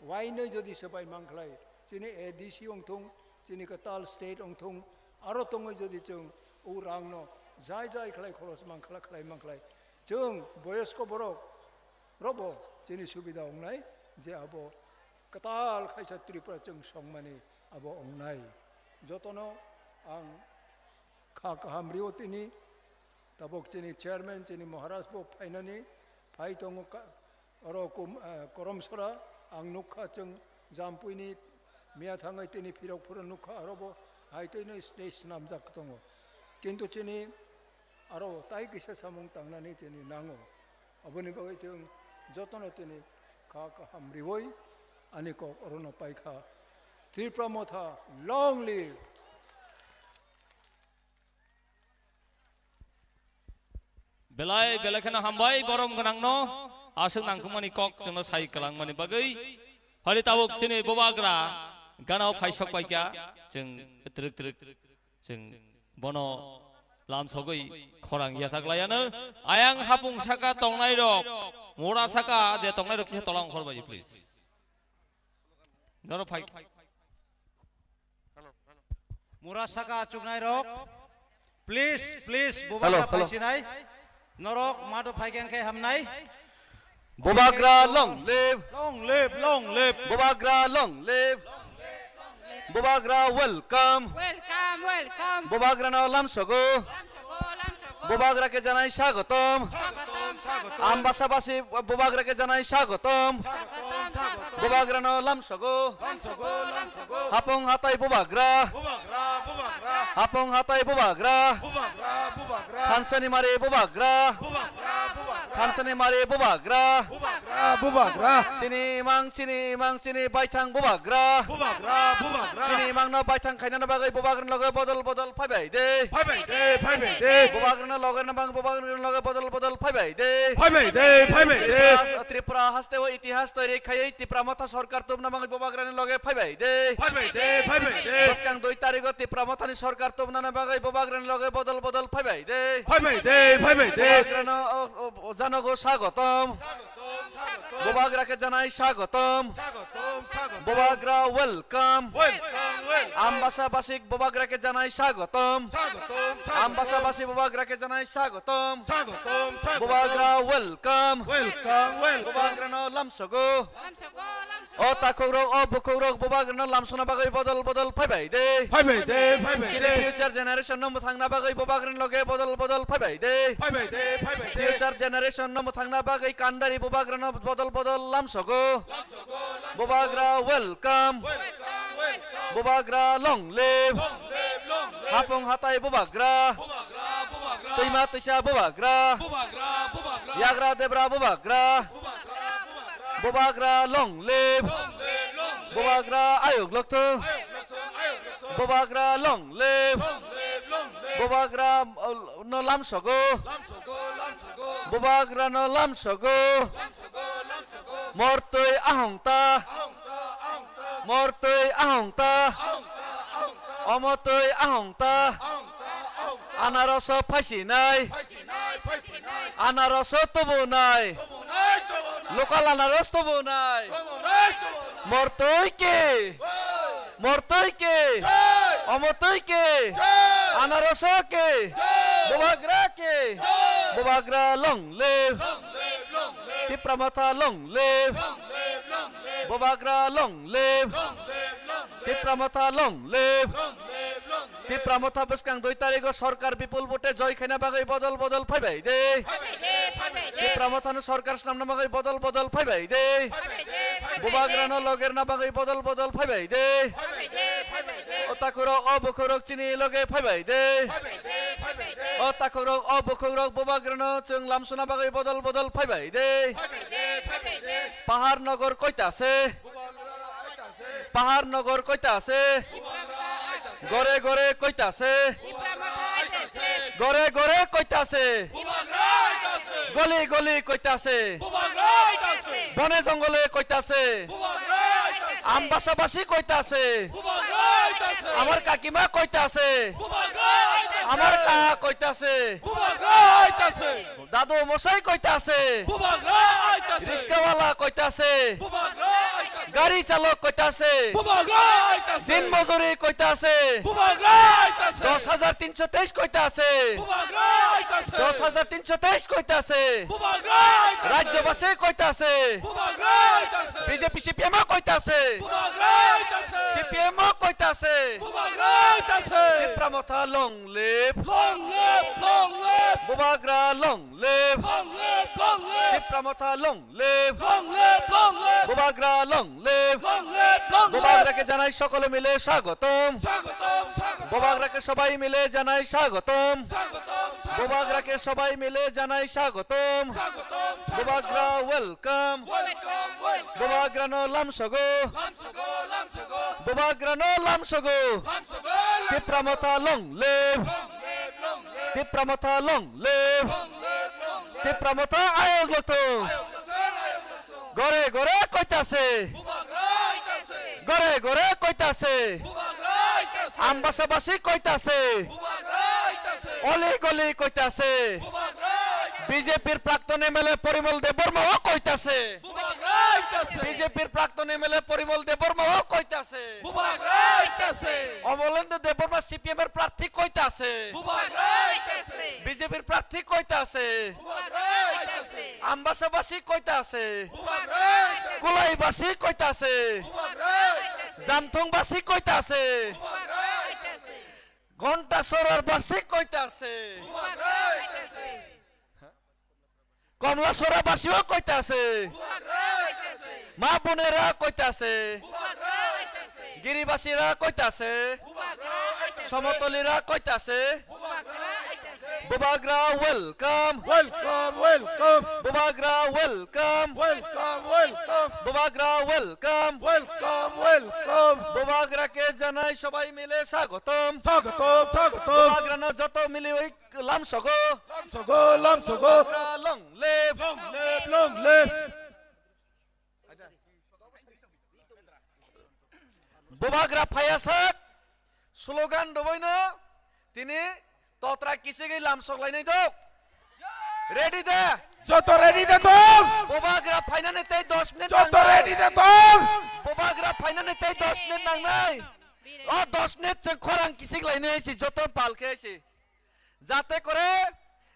wainwi jodi swbai mankhlai, chini A D C wngthung, chini kwtal state wngthung, aro tongwi jodi chwng o rangno jai jai khlai khoros mankhlai, khlai mankhlai, chwng boyosko borok robo chini subida wngnai je abo kwtal khaisa Tripura chwng songmani abo wngnai. Jotono ang kha kaham rio tini, tabok chini chairman, chini Maharaj bo phainani phai tongo ka-, oro kum-, eh, Koromsora, ang nukha chwng Jampuini miya thangwi tini phirok phuru nukha, aro bo hai twi no stage swnamjak tongo. Kintu chini aro tai kisa samung tangnani chini nango. Aboni bagwi chwng jotono tini kha kaham riwi ani kok orono paikha. Tripura Motha, long live! Belai belai kheno hambai borom gwnangno aswk nangkukmani kok chwngno sai kwlangmani bagwi. Phali tabuk chini bubagra ganao phaisok paikha, chwng twrwk twrwk chwng bono lamsogwi khorang yachak laiano. Ayang hapung saka tongnairok, mura saka je tongnairok kisa tola ongkhor bai, please. Norok phai. Mura saka achuknai rok. Please, please, bubagra hello, hello. Phaisinai. Norok mado phaikeng khe hamnai. Bubagra long live. Long live, long live. Bubagra long live. Bubagra welcome. Welcome, welcome. Bubagra no lamsogo. Lamsogo, lamsogo. Bubagra ke janai swagotom. Swagotom, swagotom. Ambasa basi bubagra ke janai swagotom. Swagotom, swagotom. Bubagra no lamsogo. Lamsogo, lamsogo. Hapung hatai bubagra. Bubagra, bubagra. Hapung hatai bubagra. Bubagra, bubagra. Thansani mari bubagra. Bubagra, bubagra. Thansani mari bubagra. Bubagra, Bubagra. Chini imang, chini imang, chini baithang bubagra. Bubagra, bubagra. Chini imangno baithang khainani bagwi bubagrani loge bodol bodol phaibai de. Phaibai de, phaibai de. Bubagrani loge nabang bubagrani loge bodol bodol phaibai de. Phaibai de, phaibai de. Tripura has-, Tripura hasteo itihas toiri khaiwi Tipra Motha sorkar tubna bagwi bubagrani loge phaibai de. Phaibai de, phaibai de. Bwskang dui tarigo Tipra Mothani sorkar tubnani bagwi bubagrani loge bodol bodol phaibai de. Phaibai de, phaibai de. Bubagrano o, o, o janogo sagotom. Bubagra khe janai sagotom. Sagotom, sagotom. Bubagra welcome. Welcome, welcome. Ambasa basik bubagra khe janai sagotom. Sagotom, sagotom. Ambasa basi bubagra khe janai sagotom. Sagotom, sagotom. Bubagra welcome. Welcome, welcome. Bubagrano lamsogo. Lamsogo, lamsogo. O takhukrok, o bukhukrok bubagrano lamsona bagwi bodol bodol phaibai de. Phaibai de, phaibai de. Chini future generation no mwthangna bagwi bubagrani loge bodol bodol phaibai de. Phaibai de, phaibai de. Future generation no mwthangna bagwi kandari bubagrano bodol bodol lamsogo. Lamsogo, lamsogo. Bubagra welcome. Welcome, welcome. Bubagra long live. Long live, long live. Hapung hatai bubagra. Bubagra, bubagra. Twima twisa bubagra. Bubagra, bubagra. Yagra debra bubagra. Bubagra, bubagra. Bubagra long live. Long live, long live. Bubagra ayuk lokthung. Ayuk lokthung, ayuk lokthung. Bubagra long live. Long live, long live. Bubagra, uh, no lamsogo. Lamsogo, lamsogo. Bubagra no lamsogo. Lamsogo, lamsogo. Mortwi ahongta. Ahongta, ahongta. Mortwi ahongta. Ahongta, ahongta. Ahongta, ahongta. Anaraso phaisinai. Phaisinai, phaisinai. Anaraso tubunai. Tubunai, tubunai. Local anaros tubunai. Tubunai, tubunai. Mortwi ki. Hey. Mortwi ki. Jai. Omotwi ki. Jai. Anaraso ki. Jai. Bubagra ki. Jai. Bubagra long live. Long live, long live. Tipra Motha long live. Long live, long live. Bubagra long live. Long live, long live. Tipra Motha long live. Long live, long live. Tipra Motha bwskang dui tarigo sorkar bipul vote joy khaina bagwi bodol bodol phaibai de. Phaibai de, phaibai de. Tipra Mothano sorkar swnamna bagwi bodol bodol phaibai de. Phaibai de, phaibai de. Bubagrano logerna bagwi bodol bodol phaibai de. Phaibai de, phaibai de. O takhukrok, o bukhukrok chini loge phaibai de. Phaibai de, phaibai de. O takhukrok, o bukhukrok bubagrano chwng lamsona bagwi bodol bodol phaibai de. Phaibai de, phaibai de. Pahar nogor koita se? Pahar nogor koita se? Gore gore koita se? Gore gore koita se? Goli goli koita se? Bone jongole koita se? Ambasa basi koita se? Amar kakima koita se? Amar kaha koita se? Dadu mosai koita se? Bubagra aita se. Riskawala koita se? Bubagra aita se. Gari chalok koita se? Bubagra aita se. Din mojuri koita se? Bubagra aita se. Dos hajar tinso teis koita se? Bubagra aita se. Dos hajar tinso teis koita se? Bubagra aita se. Rajyobasi koita se? Bubagra aita se. B J P C P M o koita se? Bubagra aita se. C P M o koita se? Bubagra aita se. Tipra Motha long live. Long live, long live. Bubagra long live. Long live, long live. Tipra Motha long live. Long live, long live. Bubagra long live. Long live, long live. Bubagra ke janai sokole mile swagotom. Swagotom, swagotom. Bubagra ke sobai mile janai swagotom. Swagotom, swagotom. Bubagra ke sobai mile janai swagotom. Swagotom, swagotom. Bubagra welcome. Welcome, welcome. Bubagra no lamsogo. Lamsogo, lamsogo. Bubagra no lamsogo. Lamsogo, lamsogo. Tipra Motha long live. Long live, long live. Tipra Motha long live. Long live, long live. Tipra Motha ayok lokthung. Ayok lokthung, ayok lokthung. Gore gore koita se? Bubagra aita se. Gore gore koita se? Bubagra aita se. Ambasa basi koita se? Bubagra aita se. Oli goli koita se? Bubagra aita se. B J P-r prakton M L A Porimol Debbarma o koita se? Bubagra aita se. B J P-r prakton M L A Porimol Debbarma o koita se? Bubagra aita se. Omolendra Debbarma C P M-r prarthi koita se? Bubagra aita se. B J P-r prarthi koita se? Bubagra aita se. Ambasa basi koita se? Bubagra aita se. Kulai basi koita se? Bubagra aita se. Jamthung basi koita se? Bubagra aita se. Ghonta Sorar basi koita se? Bubagra aita se. Komla Sora basi o koita se? Bubagra aita se. Ma Bunera koita se? Bubagra aita se. Giri basira koita se? Bubagra aita se. Somotolira koita se? Bubagra aita se. Bubagra welcome. Welcome, welcome. Bubagra welcome. Welcome, welcome. Bubagra welcome. Welcome, welcome. Bubagra ke janai sobai mile swagotom. Swagotom, swagotom. Bubagra no joto mili oi lamsogo. Lamsogo, lamsogo. Bubagra long live. Long live, long live. Bubagra phaiya sak, slogan rwbaino tini totra kichigwi lamsok lainai dok. Ready da? Joto ready da tong? Bubagra phainani tei dos minute nangnai. Joto ready da tong? Bubagra phainani tei dos minute nangnai. O dos minute chwng khorang kichik lainai si joto pal khe si. Jate kore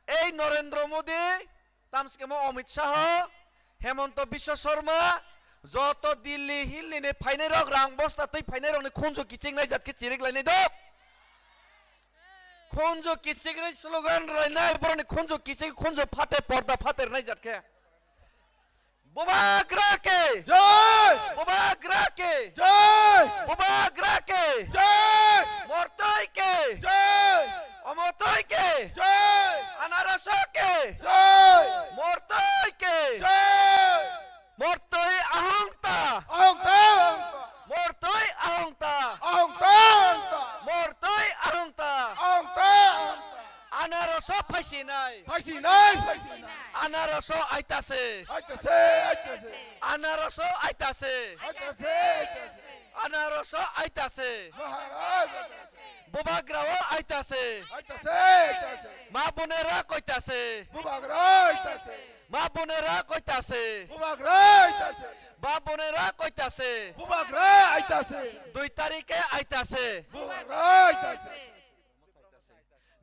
ei Narendra Modi, tamskemo Amit Shah, Hemanta Biswa Sarma, joto Delhi Hilli ni phainai rok, rang bosta twi phainai rokni khunju kichik nai jat khe chirik lainai dok. Khunju kichik ri slogan rainai boroni khunju kichik khunju phate porda phater nai jat khe. Bubagra ke! Jai! Bubagra ke! Jai! Bubagra ke! Jai! Mortoi ke! Jai! Omotoi ke! Jai! Anaraso ke! Jai! Mortoi ke! Jai! Mortoi ahongta! Ahongta, ahongta! Mortoi ahongta! Ahongta, ahongta! Mortoi ahongta! Ahongta, ahongta! Anaraso phaisinai. Phaisinai, phaisinai. Anaraso aitase. Aitase, aitase. Anaraso aitase. Aitase, aitase. Anaraso aitase. Maharaj aitase. Bubagrao aitase. Aitase, aitase. Ma bonera koitase. Bubagra aitase. Ma bonera koitase. Bubagra aitase. Ma bonera koitase. Bubagra aitase. Dui tarike aitase. Bubagra aitase.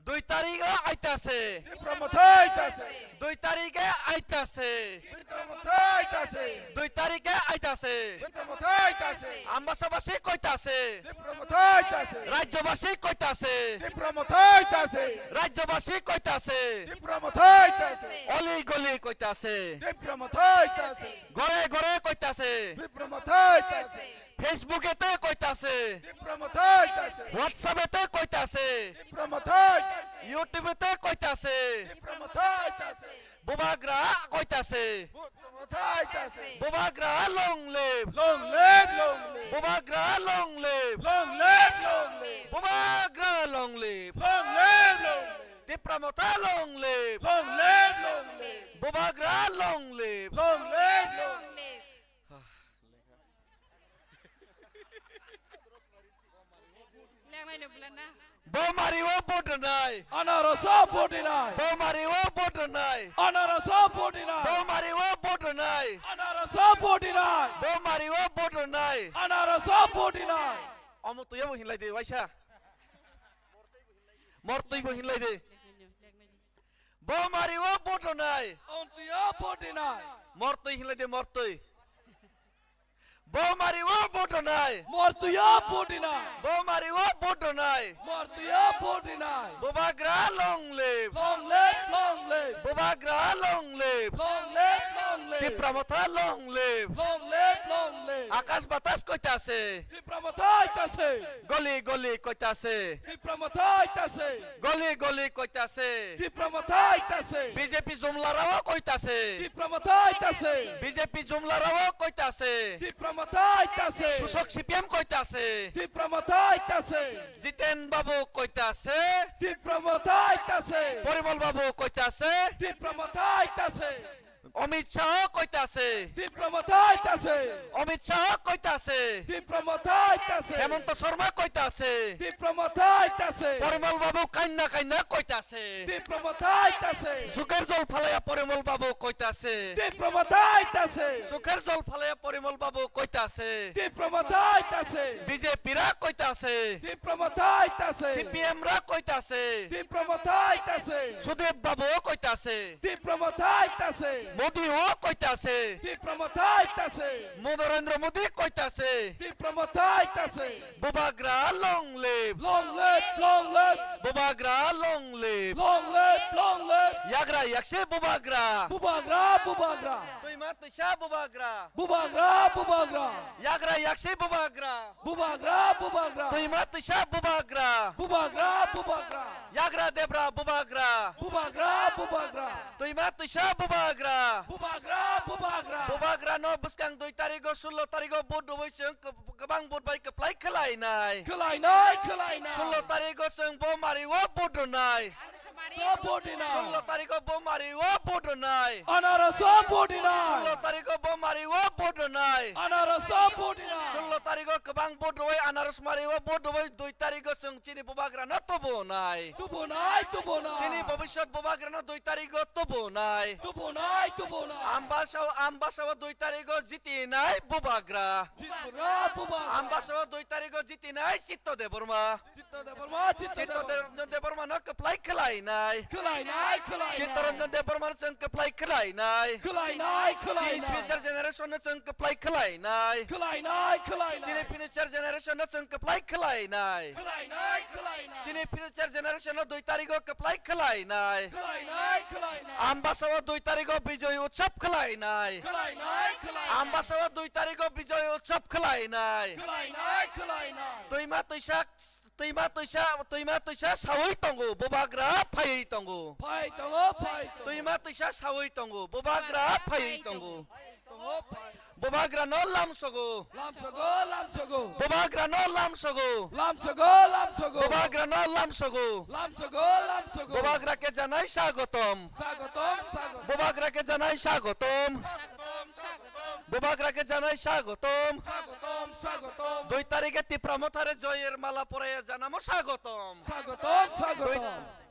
Dui tarikh aitase. Tipra Motha aitase. Dui tarikh aitase. Tipra Motha aitase. Dui tarikh aitase. Tipra Motha aitase. Ambasabasi koitase. Tipra Motha aitase. Rajyabasi koitase. Tipra Motha aitase. Rajyabasi koitase. Tipra Motha aitase. Oli goli koitase. Tipra Motha aitase. Gore gore koitase. Tipra Motha aitase. Facebook ete koitase. Tipra Motha aitase. WhatsApp ete koitase. Tipra Motha aitase. YouTube ete koitase. Tipra Motha aitase. Bubagra koitase. Tipra Motha aitase. Bubagra long live. Long live, long live. Bubagra long live. Long live, long live. Bubagra long live. Long live, long live. Tipra Motha long live. Long live, long live. Bubagra long live. Long live, long live. Bo mari o vote rwnai. Anarasa vote rwnai. Bo mari o vote rwnai. Anarasa vote rwnai. Bo mari o vote rwnai. Anarasa vote rwnai. Bo mari o vote rwnai. Anarasa vote rwnai. Omo twi obo hinlai de waisa. Mortwi bo hinlai de. Bo mari o vote rwnai. Omo twi o vote rwnai. Mortwi hinlai de mortwi. Bo mari o vote rwnai. Mortwi o vote rwnai. Bo mari o vote rwnai. Mortwi o vote rwnai. Bubagra long live. Long live, long live. Bubagra long live. Long live, long live. Tipra Motha long live. Long live, long live. Akash batas koitase. Tipra Motha aitase. Goli goli koitase. Tipra Motha aitase. Goli goli koitase. Tipra Motha aitase. B J P jumlarao koitase. Tipra Motha aitase. B J P jumlarao koitase. Tipra Motha aitase. Susok C P M koitase. Tipra Motha aitase. Jiten Babu koitase. Tipra Motha aitase. Porimal Babu koitase. Tipra Motha aitase. Amit Shah koitase. Tipra Motha aitase. Amit Shah koitase. Tipra Motha aitase. Hemanta Sharma koitase. Tipra Motha aitase. Porimal Babu kainna kainna koitase. Tipra Motha aitase. Suker jol phalaya Porimal Babu koitase. Tipra Motha aitase. Suker jol phalaya Porimal Babu koitase. Tipra Motha aitase. B J P ra koitase. Tipra Motha aitase. C P M ra koitase. Tipra Motha aitase. Sudip Babu koitase. Tipra Motha aitase. Modi o koitase. Tipra Motha aitase. Narendra Modi koitase. Tipra Motha aitase. Bubagra long live. Long live, long live. Bubagra long live. Long live, long live. Yagra yakse Bubagra. Bubagra, Bubagra. Twima twisa Bubagra. Bubagra, Bubagra. Yagra yakse Bubagra. Bubagra, Bubagra. Twima twisa Bubagra. Bubagra, Bubagra. Yagra debra Bubagra. Bubagra, Bubagra. Twima twisa Bubagra. Bubagra, Bubagra. Bubagra no bwskang dui tarigo, sullo tarigo vote rwui chwng kwb-, kwbang vote bai kwplai khwlainai. Khwlainai, khwlainai. Sullo tarigo chwng bo mari o vote rwnai. So vote rwnai. Sullo tarigo bo mari o vote rwnai. Anaro so vote rwnai. Sullo tarigo bo mari o vote rwnai. Anaro so vote rwnai. Sullo tarigo kwbang vote rwui anaros mari o vote rwui dui tarigo chwng chini Bubagra no tubunai. Tubunai, tubunai. Chini bobiswt Bubagra no dui tarigo tubunai. Tubunai, tubunai. Ambasa o, Ambasa o dui tarigo jitinai Bubagra. Jitinai Bubagra. Ambasa o dui tarigo jitinai Chitto Debbarma. Chitto Debbarma, Chitto Chitto Debbarma. De-, Debbarma no kwplai khwlainai. Khwlainai, khwlainai. Chittaranjan Debbarma no chwng kwplai khwlainai. Khwlainai, khwlainai. Chini future generation no chwng kwplai khwlainai. Khwlainai, khwlainai. Chini future generation no chwng kwplai khwlainai. Khwlainai, khwlainai. Chini future generation no dui tarigo kwplai khwlainai. Khwlainai, khwlainai. Ambasa o dui tarigo Bijoy Utsav khwlainai. Khwlainai, khwlainai. Ambasa o dui tarigo Bijoy Utsav khwlainai. Khwlainai, khwlainai. Twima twisa Twima twisa, twima twisa sawi tongo, Bubagra phaiwi tongo. Phai tongo, phai tongo. Twima twisa sawi tongo, Bubagra phaiwi tongo. Phai tongo, phai. Bubagra no lamsogo. Lamsogo, lamsogo. Bubagra no lamsogo. Lamsogo, lamsogo. Bubagra no lamsogo. Lamsogo, lamsogo. Bubagra ke janai sagotom. Sagotom, sagotom. Bubagra ke janai sagotom. Sagotom, sagotom. Bubagra ke janai sagotom. Sagotom, sagotom. Dui tarike Tipra Motha re joyer mala poraya janamo sagotom. Sagotom, sagotom. Dui,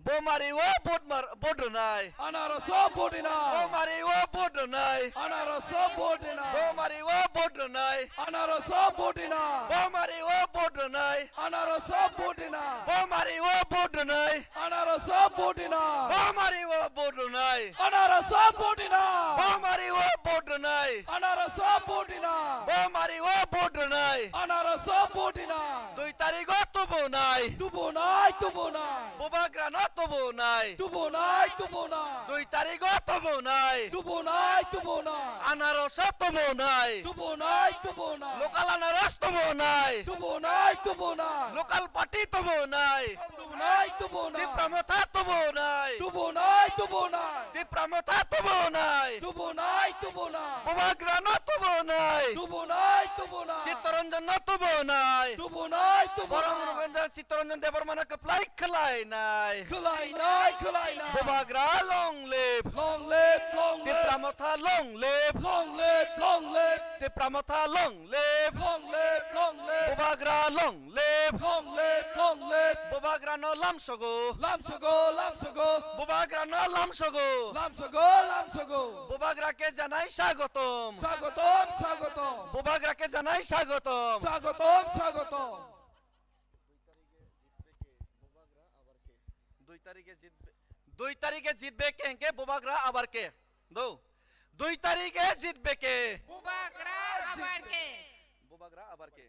bo mari o vote mar, vote rwnai. Anaro so vote rwnai. Bo mari o vote rwnai. Anaro so vote rwnai. Bo mari o vote rwnai. Anaro so vote rwnai. Bo mari o vote rwnai. Anaro so vote rwnai. Bo mari o vote rwnai. Anaro so vote rwnai. Bo mari o vote rwnai. Anaro so vote rwnai. Bo mari o vote rwnai. Anaro so vote rwnai. Bo mari o vote rwnai. Anaro so vote rwnai. Dui tarigo tubunai. Tubunai, tubunai. Bubagra no tubunai. Tubunai, tubunai. Dui tarigo tubunai. Tubunai, tubunai. Anaro so tubunai. Tubunai, tubunai. Local anaros tubunai. Tubunai, tubunai. Local party tubunai. Tubunai, tubunai. Tipra Motha tubunai. Tubunai, tubunai. Tipra Motha tubunai. Tubunai, tubunai. Bubagra no tubunai. Tubunai, tubunai. Chittaranjan no tubunai. Tubunai, tubunai. Borong Robanjak Chittaranjan Debbarma no kwplai khwlainai. Khwlainai, khwlainai. Bubagra long live. Long live, long live. Tipra Motha long live. Long live, long live. Tipra Motha long live. Long live, long live. Bubagra long live. Long live, long live. Bubagra no lamsogo. Lamsogo, lamsogo. Bubagra no lamsogo. Lamsogo, lamsogo. Bubagra ke janai sagotom. Sagotom, sagotom. Bubagra ke janai sagotom. Sagotom, sagotom. Dui tarike jitbe, dui tarike jitbe ke hingke Bubagra abar ke. Do. Dui tarike jitbe ke. Bubagra abar ke. Bubagra abar ke.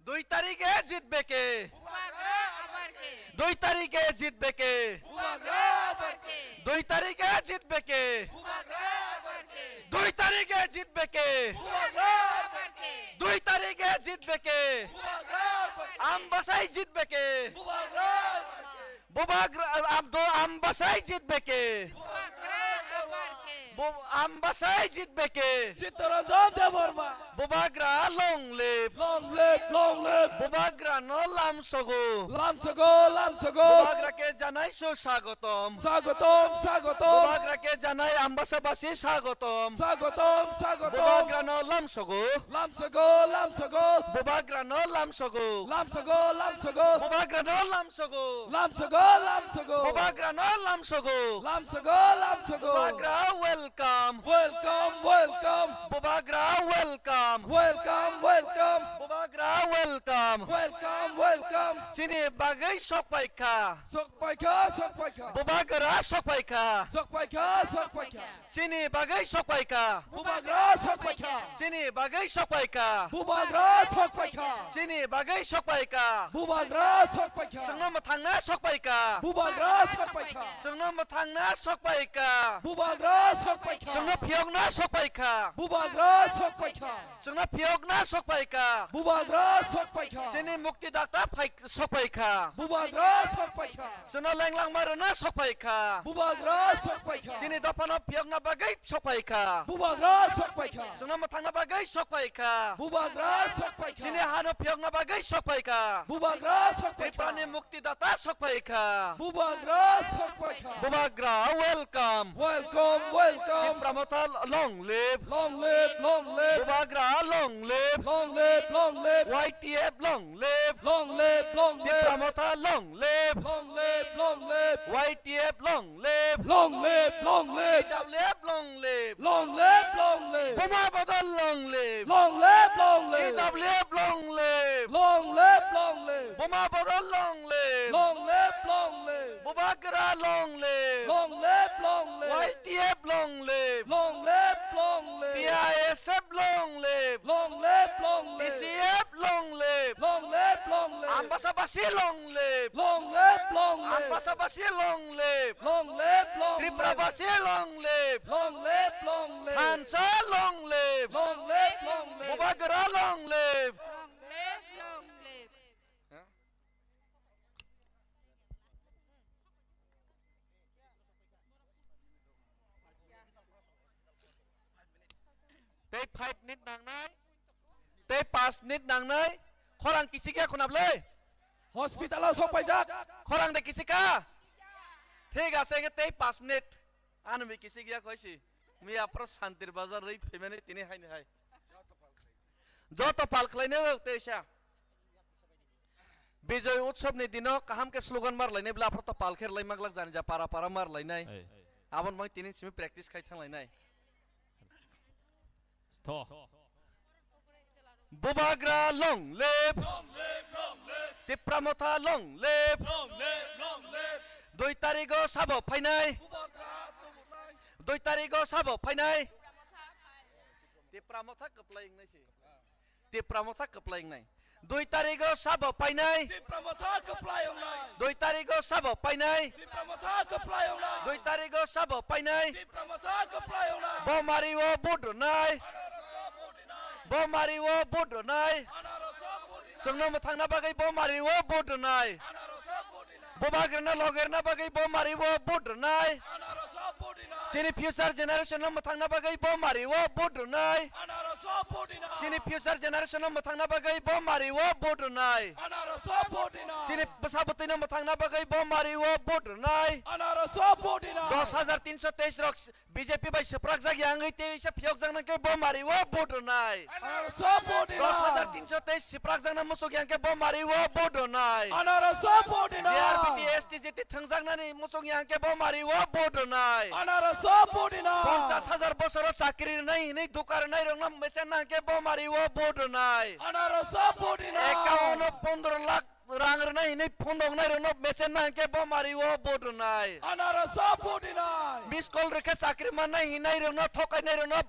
Dui tarike jitbe ke. Bubagra abar ke. Dui tarike jitbe ke. Bubagra abar ke. Dui tarike jitbe ke. Bubagra abar ke. Dui tarike jitbe ke. Bubagra abar ke. Dui tarike jitbe ke. Bubagra abar ke. Ambasai jitbe ke. Bubagra abar ke. Bubagra, am, do, Ambasai jitbe ke. Bubagra abar ke. Bo, Ambasai jitbe ke. Chittaranjan Debbarma. Bubagra long live. Long live, long live. Bubagra no lamsogo. Lamsogo, lamsogo. Bubagra ke janai so sagotom. Sagotom, sagotom. Bubagra ke janai Ambasabasi sagotom. Sagotom, sagotom. Bubagra no lamsogo. Lamsogo, lamsogo. Bubagra no lamsogo. Lamsogo, lamsogo. Bubagra no lamsogo. Lamsogo, lamsogo. Bubagra no lamsogo. Lamsogo, lamsogo. Bubagra welcome. Welcome, welcome. Bubagra welcome. Welcome, welcome. Bubagra welcome. Welcome, welcome. Chini bagwi sok paikha. Sok paikha, sok paikha. Bubagra sok paikha. Sok paikha, sok paikha. Chini bagwi sok paikha. Bubagra sok paikha. Chini bagwi sok paikha. Bubagra sok paikha. Chini bagwi sok paikha. Bubagra sok paikha. Chwngno mwthangna sok paikha. Bubagra sok paikha. Chwngno mwthangna sok paikha. Bubagra sok paikha. Chwngno phiyokna sok paikha. Bubagra sok paikha. Chwngno phiyokna sok paikha. Bubagra sok paikha. Chini mukti dakta phai-, sok paikha. Bubagra sok paikha. Chwngno lenglangma rwna sok paikha. Bubagra sok paikha. Chini dophano phiyokna bagwi sok paikha. Bubagra sok paikha. Chwngno mwthangna bagwi sok paikha. Bubagra sok paikha. Chini hano phiyokna bagwi sok paikha. Bubagra sok paikha. Tripurani mukti data sok paikha. Bubagra sok paikha. Bubagra welcome. Welcome, welcome. Tipra Motha long live. Long live, long live. Bubagra long live. Long live, long live. Y T F long live. Long live, long live. Tipra Motha long live. Long live, long live. Y T F long live. Long live, long live. T W F long live. Long live, long live. Buma Bodol long live. Long live, long live. T W F long live. Long live, long live. Buma Bodol long live. Long live, long live. Bubagra long live. Long live, long live. Y T F long live. Long live, long live. T I S F long live. Long live, long live. T C F long live. Long live, long live. Ambasabasi long live. Long live, long live. Ambasabasi long live. Long live, long live. Tiprabasi long live. Long live, long live. Thansa long live. Long live, long live. Bubagra long live. Long live, long live. Tei five minute nangnai. Tei panch minute nangnai. Khorang kisik ya khunap le. Hospital o sok paijak. Khorang de kisik ka. Thik ase, hingke tei panch minute. Ano mi kisik ya khoisi. Miya pro Santir Bazar rwi phaimani tini haini hai. Joto pal khlainai o teisa. Bijoy Utsav ni dino kaham khe slogan mar lainai bwla, aphuru to pal khe rwlai maglak jani ja para para mar lainai. Ei. Aboni bagwi tini simi practice khai thang lainai. Stho. Bubagra long live. Long live, long live. Tipra Motha long live. Long live, long live. Dui tarigo sabo phainai. Bubagra tubunai. Dui tarigo sabo phainai. Tipra Motha kwplai wngnai se. Tipra Motha kwplai wngnai. Dui tarigo sabo painai. Tipra Motha kwplai wngnai. Dui tarigo sabo painai. Tipra Motha kwplai wngnai. Dui tarigo sabo painai. Tipra Motha kwplai wngnai. Bo mari o vote rwnai. Bo mari o vote rwnai. Chwngno mwthangna bagwi bo mari o vote rwnai. Bubagrano logerna bagwi bo mari o vote rwnai. Chini future generation no mwthangna bagwi bo mari o vote rwnai. Chini future generation no mwthangna bagwi bo mari o vote rwnai. Chini bwsa bwtwi no mwthangna bagwi bo mari o vote rwnai. Dos hajar tinso teis rok B J P bai swprakjak ya wngwi tei se phiyokjak nang khe bo mari o vote rwnai. Dos hajar tinso teis swprakjakna muchuk ya khe bo mari o vote rwnai. J R B T S T J T thwngjaknani muchuk ya khe bo mari o vote rwnai. Ponchas hajar bosoro chakri rwnai hinwi duka rwnai rokno mesen nang khe bo mari o vote rwnai. Account o pondro lakh rang rwnai hinwi phone rok nai rokno mesen na hwnkhe bo mari o vote rwnai. Anarasa vote rwnai. Miss call rwkhe chakri mannai hinai rokno thokainai rokno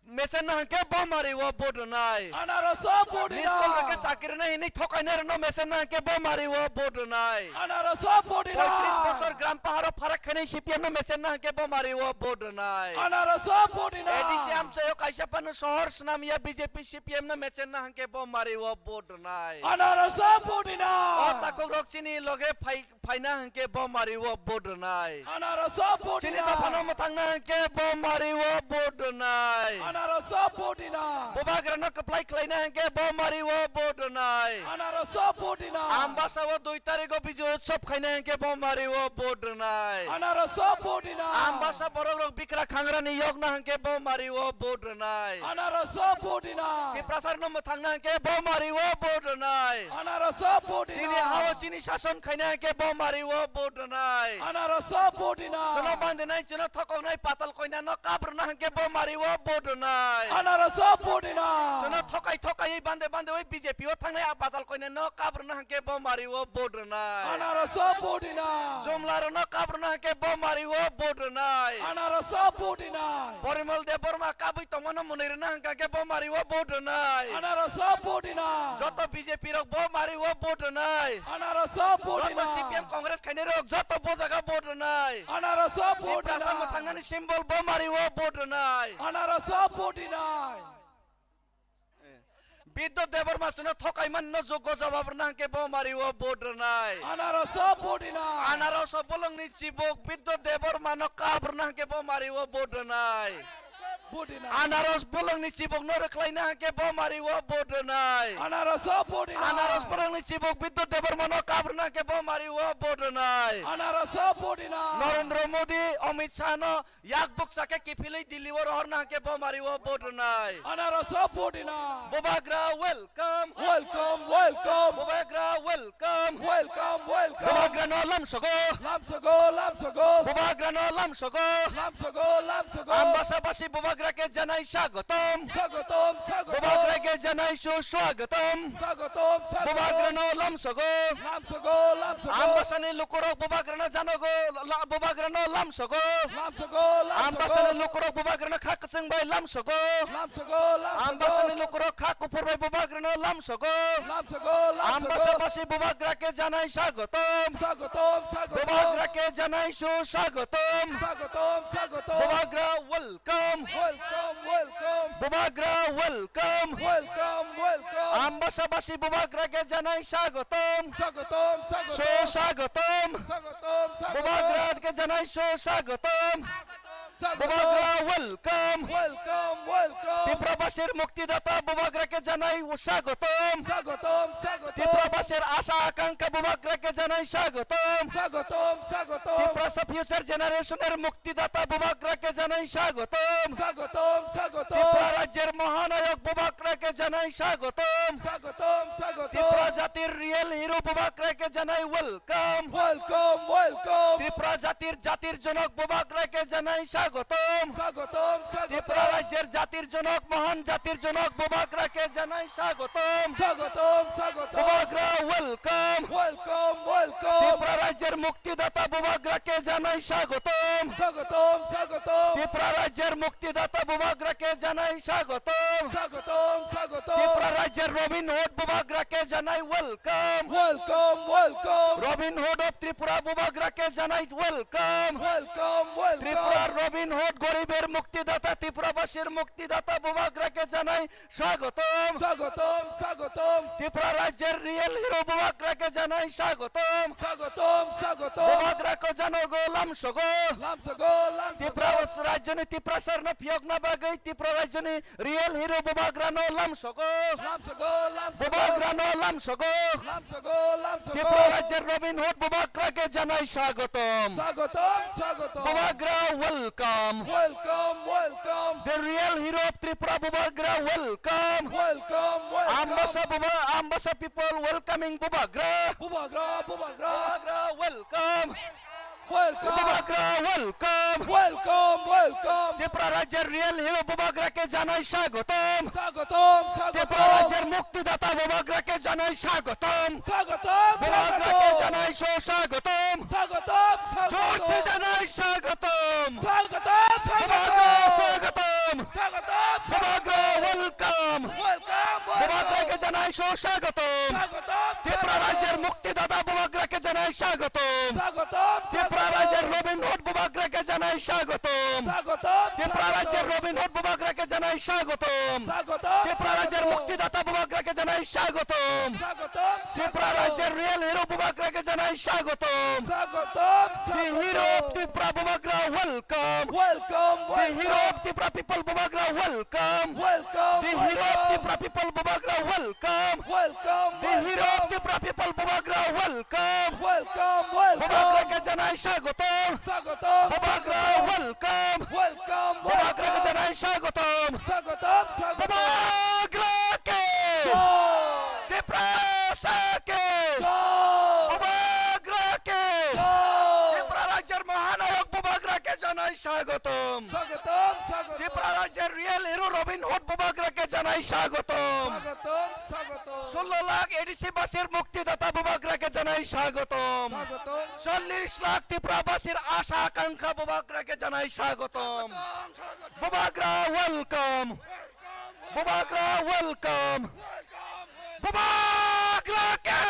mesen na hwnkhe bo mari o vote rwnai. Anarasa vote rwnai. Miss call rwkhe chakri rwnai hinwi thokainai rokno mesen na hwnkhe bo mari o vote rwnai. Anarasa vote rwnai. Poitris bosor gram paharo pharak khainai C P M no mesen na hwnkhe bo mari o vote rwnai. Anarasa vote rwnai. A D C amchaio kaisa phano sohor swnam ya B J P C P M no mesen na hwnkhe bo mari o vote rwnai. Anarasa vote rwnai. O takhuk rok chini loge phai, phaina hwnkhe bo mari o vote rwnai. Anarasa vote rwnai. Chini dophano mwthangna hwnkhe bo mari o vote rwnai. Anarasa vote rwnai. Bubagrano kwplai khlaina hwnkhe bo mari o vote rwnai. Anarasa vote rwnai. Ambasa o dui tarikh o Bijoy Utsav khaina hwnkhe bo mari o vote rwnai. Anarasa vote rwnai. Ambasa borok rok bikra khangrani yokna hwnkhe bo mari o vote rwnai. Anarasa vote rwnai. Tiprasarno mwthangna hwnkhe bo mari o vote rwnai. Anarasa vote rwnai. Chini hao chini sason khaina hwnkhe bo Mari o vote rwnai. Anaros o vote rwnai. Chwngno bandinai, chwngno thokoknai Patal Koina no kabrwna hwnkhe bo Mari o vote rwnai. Anaros o vote rwnai. Chwngno thokai thokai bande bande oi B J P o thangnai a Patal Koina no kabrwna hwnkhe bo Mari o vote rwnai. Anaros o vote rwnai. Jumla rok no kabrwna hwnkhe bo Mari o vote rwnai. Anaros o vote rwnai. Porimol Debbarma kabwi tongmano mwnwi rwna hwnkhe bo Mari o vote rwnai. Anaros o vote rwnai. Joto B J P rok bo Mari o vote rwnai. Anaros o vote rwnai. Joto C P M Congress khainai rok joto bo jaga vote rwnai. Anaros o vote rwnai. Tiprasa mwthangnani symbol bo Mari o vote rwnai. Anaros o vote rwnai. Bidyut Debbarma chwngno thokaimani no joggo jawab rwna hwnkhe bo Mari o vote rwnai. Anaros o vote rwnai. Anaros o bolongni chibuk Bidyut Debbarma no kap rwna hwnkhe bo Mari o vote rwnai. Vote rwnai. Anaros bolongni chibuk no rwkhlaina hwnkhe bo Mari o vote rwnai. Anaros o vote rwnai. Anaros bolongni chibuk Bidyut Debbarma no kap rwna hwnkhe bo Mari o vote rwnai. Anaros o vote rwnai. Narendra Modi, Amit Shah no yak bukcha khe kiphilwi Delhi o rohorna hwnkhe bo Mari o vote rwnai. Anaros o vote rwnai. Bubagra welcome. Welcome, welcome. Bubagra welcome. Welcome, welcome. Bubagra no lamsogo. Lamsogo, lamsogo. Bubagra no lamsogo. Lamsogo, lamsogo. Ambasa basi Bubagra khe janai swagotom. Swagotom, swagotom. Bubagra khe janai suswagatom. Swagotom, swagotom. Bubagra no lamsogo. Lamsogo, lamsogo. Ambasani lukurok Bubagra no janogo, la-, Bubagra no lamsogo. Lamsogo, lamsogo. Ambasani lukurok Bubagra no kha kwchwng bai lamsogo. Lamsogo, lamsogo. Ambasani lukurok kha kuphur bai Bubagra no lamsogo. Lamsogo, lamsogo. Ambasa basi Bubagra khe janai swagotom. Swagotom, swagotom. Bubagra khe janai suswagatom. Swagotom, swagotom. Bubagra welcome. Welcome, welcome. Bubagra welcome. Welcome, welcome. Ambasa basi Bubagra khe janai swagotom. Swagotom, swagotom. Suswagatom. Swagotom, swagotom. Bubagra khe janai suswagatom. Swagotom. Bubagra welcome. Welcome, welcome. Tipra basir muktidata Bubagra khe janai swagotom. Swagotom, swagotom. Tipra basir asha akankha Bubagra khe janai swagotom. Swagotom, swagotom. Tiprasa future generation er muktidata Bubagra khe janai swagotom. Swagotom, swagotom. Tipra rajyer mahanayok Bubagra khe janai swagotom. Swagotom, swagotom. Tipra jatir real hero Bubagra khe janai welcome. Welcome, welcome. Tipra jatir, jatir jonok Bubagra khe janai swagotom. Swagotom, swagotom. Tipra rajyer jatir jonok, mohan jatir jonok Bubagra khe janai swagotom. Swagotom, swagotom. Bubagra welcome. Welcome, welcome. Tipra rajyer muktidata Bubagra khe janai swagotom. Swagotom, swagotom. Tipra rajyer muktidata Bubagra khe janai swagotom. Swagotom, swagotom. Tipra rajyer Robin Hood Bubagra khe janai welcome. Welcome, welcome. Robin Hood of Tripura Bubagra khe janai welcome. Welcome, welcome. Tripura Robin Hood goriber muktidata, Tripura basir muktidata Bubagra khe janai swagotom. Swagotom, swagotom. Tripura rajyer real hero Bubagra khe janai swagotom. Swagotom, swagotom. Bubagra khe janogo lamsogo. Lamsogo, lamsogo. Tripura rajyoni Tiprasarno phiyokna bagwi Tripura rajyoni real hero Bubagrano lamsogo. Lamsogo, lamsogo. Bubagrano lamsogo. Lamsogo, lamsogo. Tripura rajyer Robin Hood Bubagra khe janai swagotom. Swagotom, swagotom. Bubagra welcome. Welcome, welcome. The real hero of Tripura Bubagra welcome. Welcome, welcome. Ambasa Buba-, Ambasa people welcoming Bubagra. Bubagra, Bubagra. Bubagra welcome. Welcome. Bubagra welcome. Welcome, welcome. Tripura rajyer real hero Bubagra khe janai swagotom. Swagotom, swagotom. Tripura rajyer muktidata Bubagra khe janai swagotom. Swagotom, Bubagra khe swagotom. Janai suswagatom. Swagotom, swagotom. Jor se janai swagotom. Swagotom, swagotom. Bubagra swagotom. Swagotom, swagotom. Bubagra welcome. Welcome, welcome. Bubagra khe janai suswagatom. Swagotom, swagotom. Tripura rajyer muktidata Bubagra khe janai swagotom. Swagotom, swagotom. Tripura rajyer Robin Hood Bubagra khe janai swagotom. Swagotom, swagotom. Tripura rajyer Robin Hood Bubagra khe janai swagotom. Swagotom, swagotom. Tripura rajyer muktidata Bubagra khe janai swagotom. Swagotom, swagotom. Tripura rajyer real hero Bubagra khe janai swagotom. Swagotom, swagotom. The hero of Tripura Bubagra welcome. Welcome, welcome. The hero of Tripura people Bubagra welcome. Welcome, welcome. The hero of Tripura people Bubagra welcome. Welcome, welcome. The hero of Tripura people Bubagra welcome. Welcome, welcome. Bubagra khe janai swagotom. Swagotom, swagotom. Bubagra welcome. Welcome, welcome. Bubagra khe janai swagotom. Swagotom, swagotom. Bubagra khe. Jai. Tiprasa khe. Jai. Bubagra khe. স্বাগতম। স্বাগতম, স্বাগতম। ত্রিপুরা রাজ্যের real hero Robin Hood বুবাগ্রাকে জানাই স্বাগতম। স্বাগতম, স্বাগতম। ষোলো লাখ এডিসি বাসীর মুক্তিদাতা বুবাগ্রাকে জানাই স্বাগতম। স্বাগতম। চল্লিশ লাখ ত্রিপুরাবাসীর আশা আকাঙ্ক্ষা বুবাগ্রাকে জানাই স্বাগতম। স্বাগতম, স্বাগতম। বুবাগ্রা ওয়েলকাম। ওয়েলকাম, বুবাগ্রা ওয়েলকাম। ওয়েলকাম। বুবাগ্রাকে!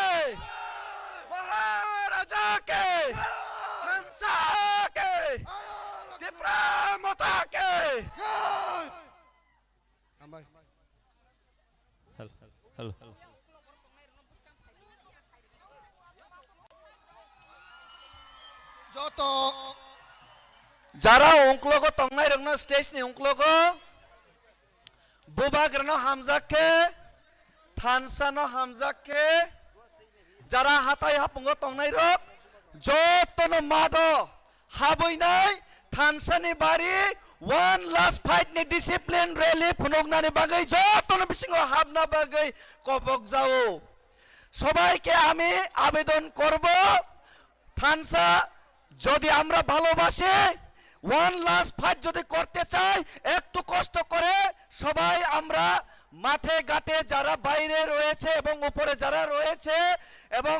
মহারাজাকে! হানসাকে! তিপ্রা মতাকে! Hello, hello. Joto jara ungklogo tongnai rokno stage ni ungklogo Bubagrano hamjak khe, thansa no hamjak khe, jara hatai hapungo tongnai rok jotono mado habwi nai thansa ni bari one last fight ni discipline rally phunuknani bagwi jotono bisingo habna bagwi kobok jao. সবাইকে আমি আবেদন করব, থানসা যদি আমরা ভালোবাসি, one last fight যদি করতে চাই, একটু কষ্ট করে সবাই আমরা মাঠে ঘাটে যারা বাইরে রয়েছে এবং উপরে যারা রয়েছে এবং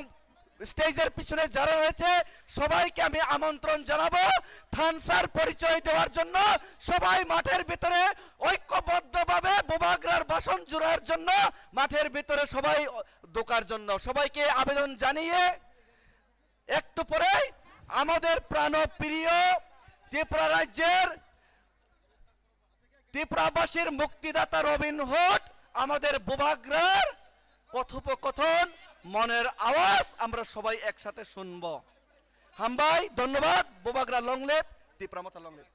স্টেজের পিছনে যারা রয়েছে সবাইকে আমি আমন্ত্রণ জানাবো। থানসার পরিচয় দেওয়ার জন্য সবাই মাঠের ভিতরে ঐক্যবদ্ধভাবে বুবাগ্রার বাসন জুড়ার জন্য মাঠের ভিতরে সবাই ঢোকার জন্য সবাইকে আবেদন জানিয়ে একটু পরেই আমাদের প্রাণপ্রিয় ত্রিপুরা রাজ্যের ত্রিপুরাবাসীর মুক্তিদাতা রবিন হুড আমাদের বুবাগ্রার কথোপকথন, মনের আওয়াজ আমরা সবাই একসাথে শুনব। হামবাই, ধন্যবাদ। বুবাগ্রা long live, Tripura Motha long live.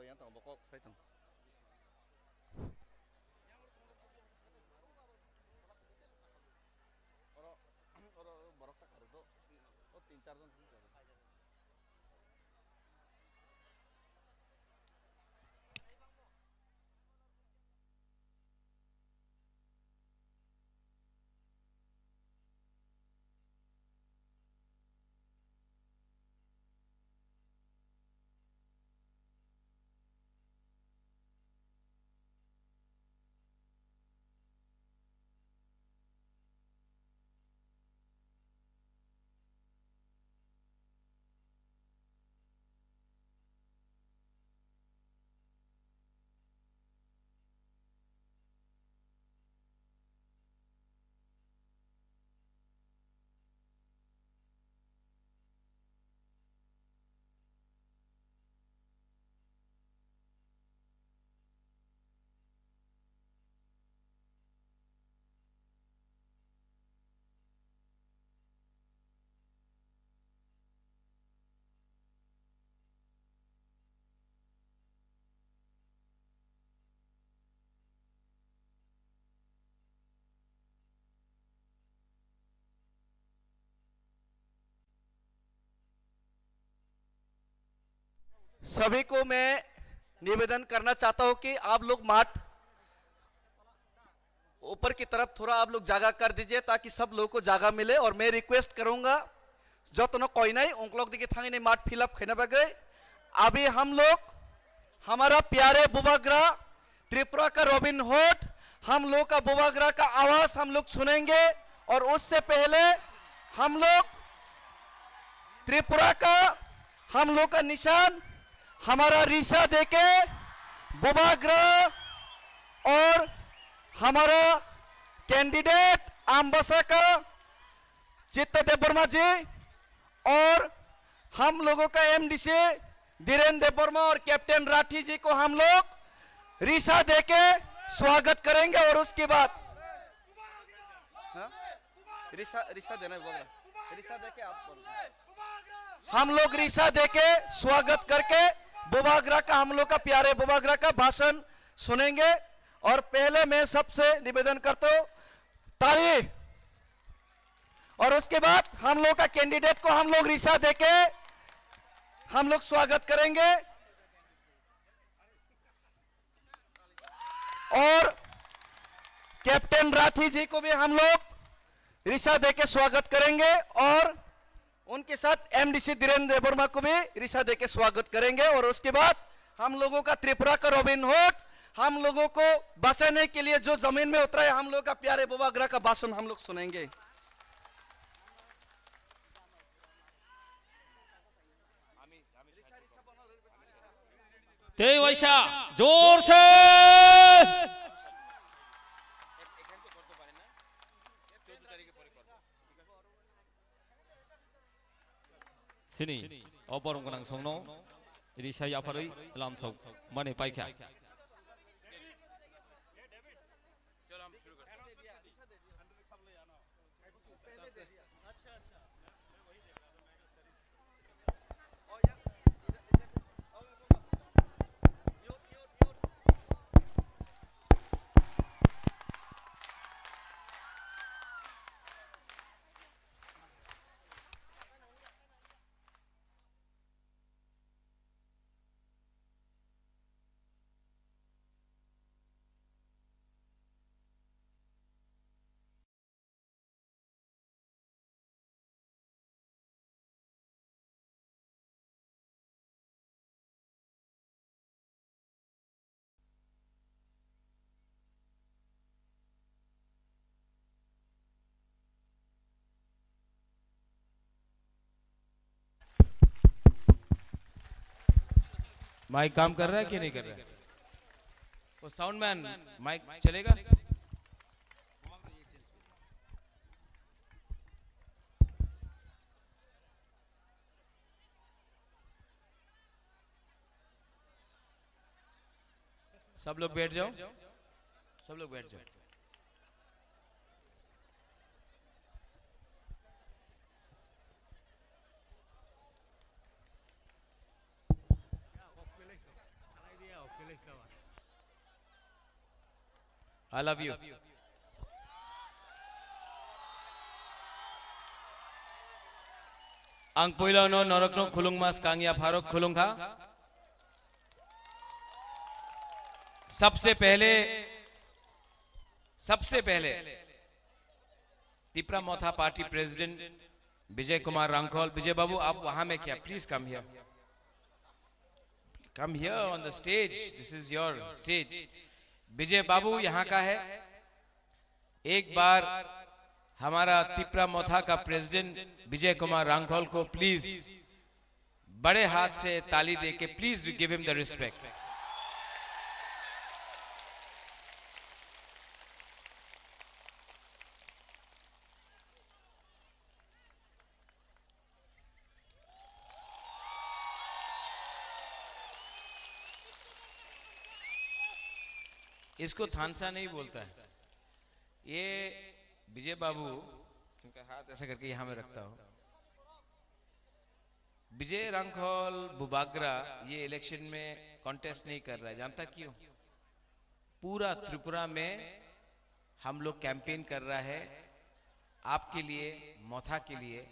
Yang tong bokok sai tong. Oro, oro borok ta kharok do. O tin char jon. सभी को मैं निवेदन करना चाहता हूं कि आप लोग माठ ऊपर की तरफ थोड़ा आप लोग जगह कर दीजिए, ताकि सब लोगों को जगह मिले। और मैं रिक्वेस्ट करूंगा, jotono koinai ungklok digi thangini mat fill up khaina bagwi। अभी हम लोग हमारा प्यारे बुबाग्रा त्रिपुरा का रॉबिन हुड, हम लोग का बुबाग्रा का आवाज हम लोग सुनेंगे। और उससे पहले हम लोग त्रिपुरा का, हम लोग का निशान हमारा रिसा देके बुबाग्रा और हमारा कैंडिडेट अम्बासा का चित्त देबवर्मा जी और हम लोगों का एमडीसी धीरेन देबवर्मा और कैप्टन राठी जी को हम लोग रिसा देके स्वागत करेंगे। और उसके बाद, हाँ? रिसा, रिसा देना है, बोल रहा। रिसा देके आप बोलो। हम लोग रिसा देके स्वागत करके बुबाग्रा का, हम लोग का प्यारे बुबाग्रा का भाषण सुनेंगे। और पहले मैं सबसे निवेदन करता हूँ, ताली। और उसके बाद हम लोग का कैंडिडेट को हम लोग रिसा देके हम लोग स्वागत करेंगे। और कैप्टन राठी जी को भी हम लोग रिसा देके स्वागत करेंगे और उनके साथ एमडीसी धीरेन देबवर्मा को भी रिसा देके स्वागत करेंगे। और उसके बाद हम लोगों का त्रिपुरा का रॉबिन हुड, हम लोगों को बचाने के लिए जो जमीन में उतरा है, हम लोग का प्यारे बुबाग्रा का भाषण हम लोग सुनेंगे। Tei waisa, jorse. Sini, o borong gwnang songno risa yapharwi lamsok mani paikha. Mic काम कर रहा है कि नहीं कर रहा है? वो साउंड मैन, माइक चलेगा? सब लोग बैठ जाओ, सब लोग बैठ जाओ। I love you. Ang puilano norokno khulungma skangya pharok khulungkha. Sabse pehle, sabse pehle Tipra Motha Party President Vijay Kumar Rangkhol. Vijay Babu, aap wahan mein kya? Please come here. Come here on the stage. This is your stage. विजय बाबू यहाँ का है। एक बार हमारा तिपरा मोथा का प्रेसिडेंट विजय कुमार रांखल को प्लीज बड़े हाथ से ताली दे के please give him the respect. इसको थानसा नहीं बोलता है। ये विजय बाबू, इनका हाथ ऐसा करके यहाँ में रखता हूँ। विजय रांखल बुबाग्रा ये इलेक्शन में कॉन्टेस्ट नहीं कर रहा है, जानता क्यों? पूरा त्रिपुरा में हम लोग कैंपेन कर रहा है आपके लिए, मोथा के लिए।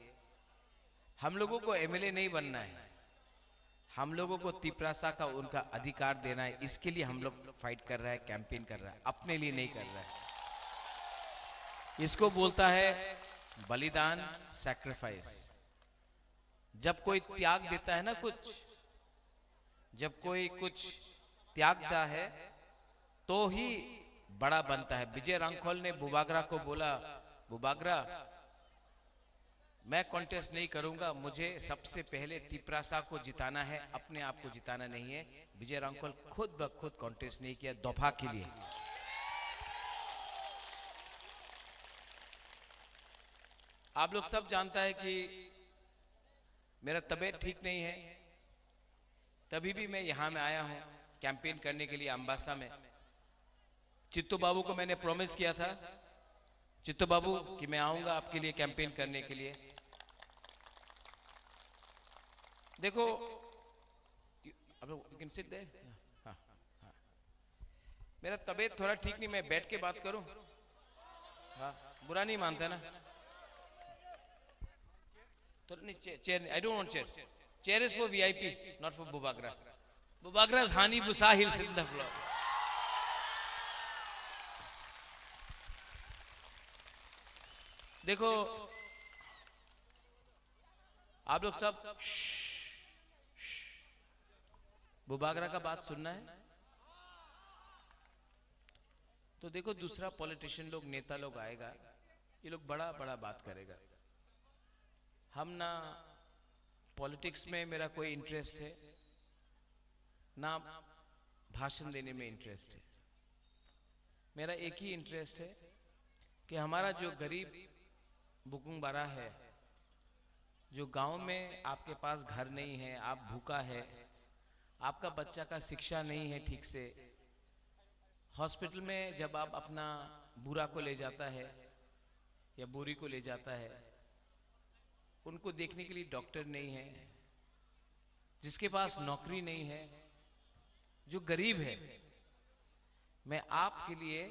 हम लोगों को एमएलए नहीं बनना है, हम लोगों को तिपरासा का उनका अधिकार देना है, इसके लिए हम लोग फाइट कर रहा है, कैंपेन कर रहा है, अपने लिए नहीं कर रहा है। इसको बोलता है बलिदान, सैक्रिफाइस। जब कोई त्याग देता है ना कुछ, जब कोई कुछ त्यागता है तो ही बड़ा बनता है। विजय रांखल ने बुबागरा को बोला, बुबागरा, मैं कॉन्टेस्ट नहीं करूंगा, मुझे सबसे पहले तिपरासा को जिताना है, अपने आप को जिताना नहीं है। विजय रांखल खुद ब खुद कॉन्टेस्ट नहीं किया दफा के लिए। आप लोग सब जानता है कि मेरा तबीयत ठीक नहीं है, तभी भी मैं यहाँ में आया हूँ कैंपेन करने के लिए अम्बासा में। चित्तू बाबू को मैंने प्रॉमिस किया था, चित्तू बाबू, कि मैं आऊँगा आपके लिए कैंपेन करने के लिए। देखो, आप लोग, you can sit there. हाँ, हाँ। मेरा तबीयत थोड़ा ठीक नहीं, मैं बैठ के बात करूं? हाँ, बुरा नहीं मानते ना? थोड़ा नहीं, चे-, चेयर नहीं, I don't want chair. Chair is for V I P, not for Bubagra. Bubagra's honey busa, he'll sit in the floor. देखो, आप लोग सब, बुबागरा का बात सुनना है? तो देखो, दूसरा पॉलिटिशियन लोग, नेता लोग आएगा, ये लोग बड़ा बड़ा बात करेगा। हम ना पॉलिटिक्स में मेरा कोई इंटरेस्ट है, ना भाषण देने में इंटरेस्ट है। मेरा एक ही इंटरेस्ट है कि हमारा जो गरीब बुकुंग बारा है, जो गांव में आपके पास घर नहीं है, आप भूखा है, आपका बच्चा का शिक्षा नहीं है ठीक से, हॉस्पिटल में जब आप अपना बूढ़ा को ले जाता है या बूढ़ी को ले जाता है, उनको देखने के लिए डॉक्टर नहीं है, जिसके पास नौकरी नहीं है, जो गरीब है, मैं आपके लिए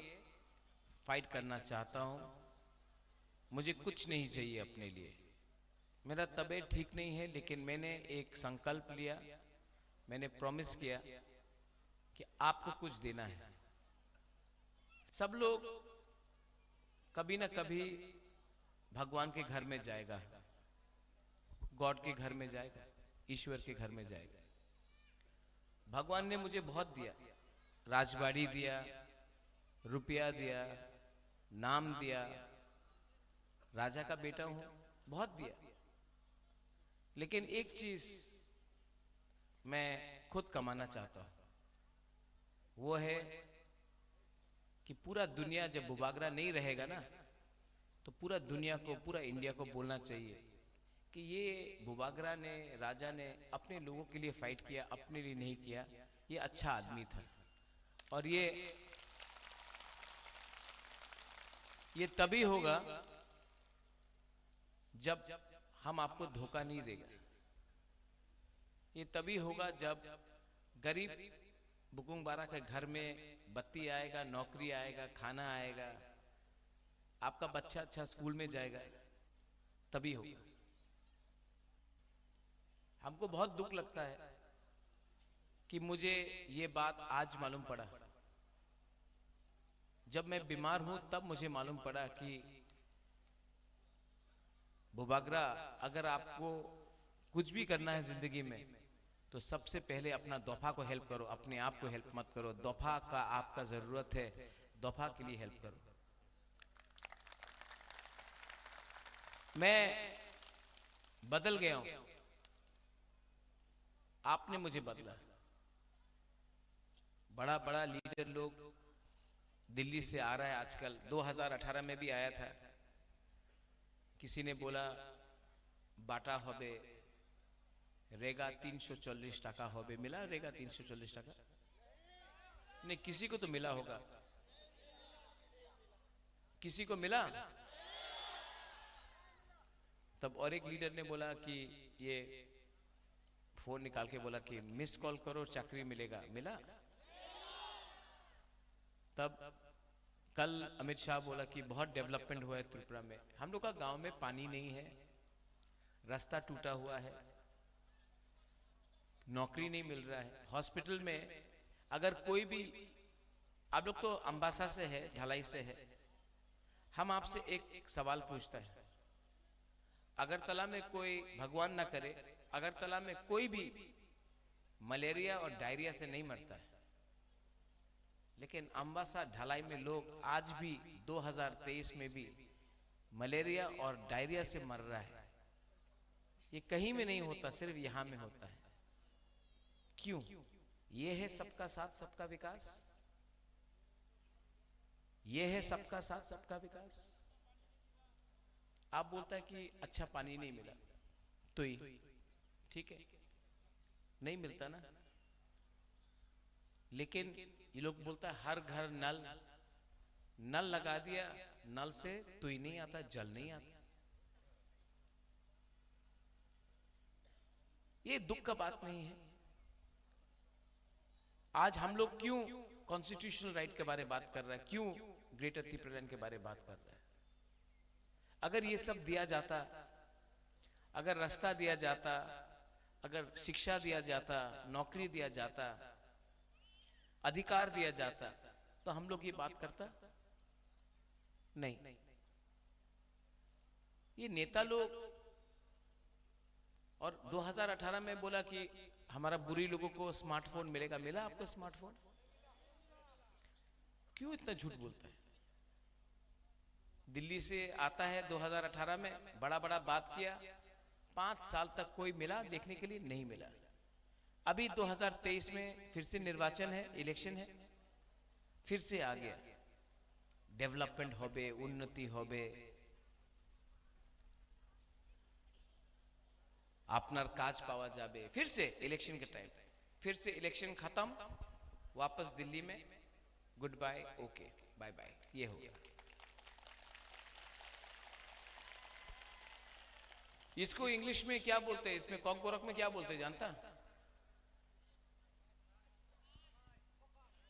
फाइट करना चाहता हूँ। मुझे कुछ नहीं चाहिए अपने लिए। मेरा तबीयत ठीक नहीं है, लेकिन मैंने एक संकल्प लिया, मैंने प्रॉमिस किया कि आपको कुछ देना है। सब लोग कभी ना कभी भगवान के घर में जाएगा, गॉड के घर में जाएगा, ईश्वर के घर में जाएगा। भगवान ने मुझे बहुत दिया, राजबाड़ी दिया, रुपया दिया, नाम दिया, राजा का बेटा हूँ, बहुत दिया। लेकिन एक चीज मैं खुद कमाना चाहता हूँ, वो है कि पूरा दुनिया जब बुबागरा नहीं रहेगा ना, तो पूरा दुनिया को, पूरा इंडिया को बोलना चाहिए कि ये बुबागरा ने, राजा ने अपने लोगों के लिए फाइट किया, अपने लिए नहीं किया, ये अच्छा आदमी था। और ये, ये तभी होगा जब हम आपको धोखा नहीं देगा। ये तभी होगा जब गरीब बुकुंग बारा के घर में बत्ती आएगा, नौकरी आएगा, खाना आएगा, आपका बच्चा अच्छा स्कूल में जाएगा, तभी होगा। हमको बहुत दुख लगता है कि मुझे ये बात आज मालूम पड़ा। जब मैं बीमार हूं, तब मुझे मालूम पड़ा कि बुबागरा, अगर आपको कुछ भी करना है जिंदगी में, तो सबसे पहले अपना दोफा को हेल्प करो, अपने आप को हेल्प मत करो। दोफा का आपका जरूरत है, दोफा के लिए हेल्प करो। मैं बदल गया हूं, आपने मुझे बदला। बड़ा बड़ा लीडर लोग दिल्ली से आ रहा है आजकल। दो हज़ार अठारह में भी आया था, किसी ने बोला बाटा होबे, रेगा तीन सौ चालीस टका होबे, मिला रेगा तीन सौ चालीस टका? नहीं, किसी को तो मिला होगा, किसी को मिला? तब और एक लीडर ने बोला कि ये फोन निकाल के बोला कि मिस कॉल करो, चाकरी मिलेगा। मिला? तब कल अमित शाह बोला कि बहुत डेवलपमेंट हुआ है त्रिपुरा में। हम लोग का गांव में पानी नहीं है, रास्ता टूटा हुआ है, नौकरी नहीं मिल रहा है। हॉस्पिटल में अगर कोई भी, आप लोग तो अम्बासा से है, ढलाई से है, हम आपसे एक सवाल पूछता है, अगरतला में कोई, भगवान ना करे, अगरतला में कोई भी मलेरिया और डायरिया से नहीं मरता है, लेकिन अम्बासा ढलाई में लोग आज भी दो हज़ार तेईस में भी मलेरिया और डायरिया से मर रहा है। ये कहीं में नहीं होता, सिर्फ यहां में होता है। क्यों? ये है सबका साथ, सबका विकास। ये है सबका साथ, सबका विकास। आप बोलता है कि अच्छा पानी नहीं मिला, तो ही ठीक है, नहीं मिलता ना। लेकिन ये लोग बोलता है हर घर नल, नल लगा दिया, नल से तुई नहीं आता, जल नहीं आता। ये दुख का बात नहीं है। आज हम लोग क्यों कॉन्स्टिट्यूशनल राइट के बारे में बात कर रहे हैं, क्यों ग्रेटर तिप्रालैंड के बारे में बात कर रहे हैं? अगर ये सब दिया जाता, अगर रास्ता दिया जाता, अगर शिक्षा दिया जाता, नौकरी दिया जाता, अधिकार दिया जाता, तो हम लोग ये बात करता नहीं। ये नेता लोग, और दो हज़ार अठारह में बोला कि हमारा बुरी लोगों को स्मार्टफोन मिलेगा। मिला आपको स्मार्टफोन? क्यों इतना झूठ बोलता है? दिल्ली से आता है दो हज़ार अठारह में, बड़ा बड़ा बात किया, पांच साल तक कोई मिला देखने के लिए नहीं मिला। अभी दो हज़ार तेईस में फिर से निर्वाचन है, इलेक्शन है, फिर से आ गया। डेवलपमेंट होबे, उन्नति होबे, আপনার কাজ পাওয়া যাবে। फिर से इलेक्शन के टाइम, फिर से इलेक्शन खत्म, वापस दिल्ली में, good bye, okay, bye bye, ये हो गया। इसको इंग्लिश में क्या बोलते हैं, इसमें कॉकबोरक में क्या बोलते हैं, जानता?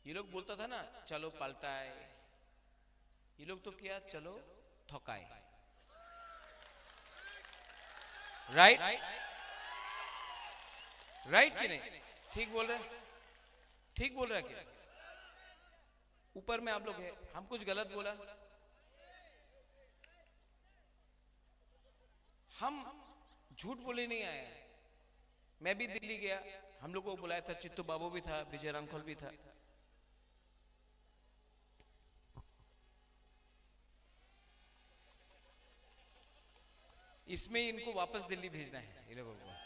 ये लोग बोलता था ना, चलो पलटाए, ये लोग तो क्या, चलो थकाए। राइट? राइट कि नहीं? ठीक बोल रहे? ठीक बोल रहे कि? ऊपर में आप लोग हैं, हम कुछ गलत बोला? हम झूठ बोले नहीं आए हैं। मैं भी दिल्ली गया, हम लोग को बुलाया था, चित्तू बाबू भी था, विजय रांखल भी था। इसमें इनको वापस दिल्ली भेजना है, ये लोगों को।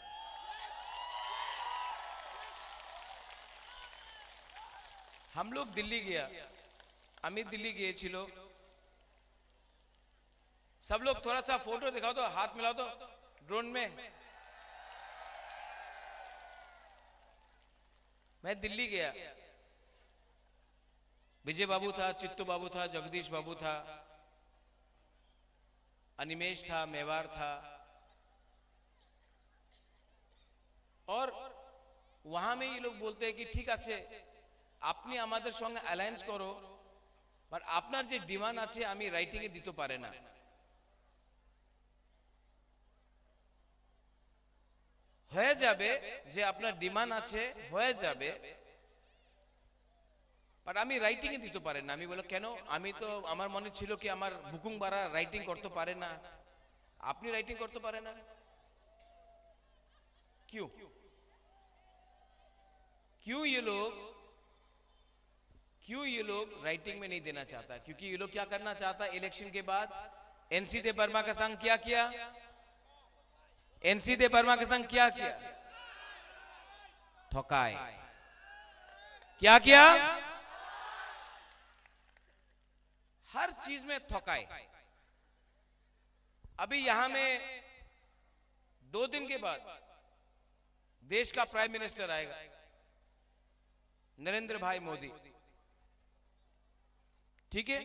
हम लोग दिल्ली गया, আমি দিল্লি গিয়েছিল। सब लोग थोड़ा सा फोटो दिखाओ तो, हाथ मिलाओ तो ड्रोन में। मैं दिल्ली गया, विजय बाबू था, चित्तू बाबू था, जगदीश बाबू था, अनिमेश था, मेवार था। और वहां में ये लोग बोलते हैं कि ठीक আছে, আপনি আমাদের সঙ্গে অ্যালায়েন্স করো, বাট আপনার যে ডিমান্ড আছে আমি রাইটিংয়ে দিতে পারে না। হয়ে যাবে, যে আপনার ডিমান্ড আছে হয়ে যাবে, বাট আমি রাইটিংয়ে দিতে পারে না। আমি বলে, কেন? আমি তো, আমার মনে ছিল কি আমার বুকুং বারা রাইটিং করতে পারে না, আপনি রাইটিং করতে পারে না। क्यों? क्यों ये लोग, क्यों ये लोग राइटिंग में नहीं देना चाहता? क्योंकि ये लोग क्या करना चाहता है इलेक्शन के बाद? एनसी देबबर्मा का संग क्या किया? एनसी देबबर्मा का संग क्या किया? ठकाए। क्या किया? हर चीज में ठकाए। अभी यहां में दो दिन के बाद देश का प्राइम मिनिस्टर आएगा, नरेंद्र भाई मोदी। ठीक है,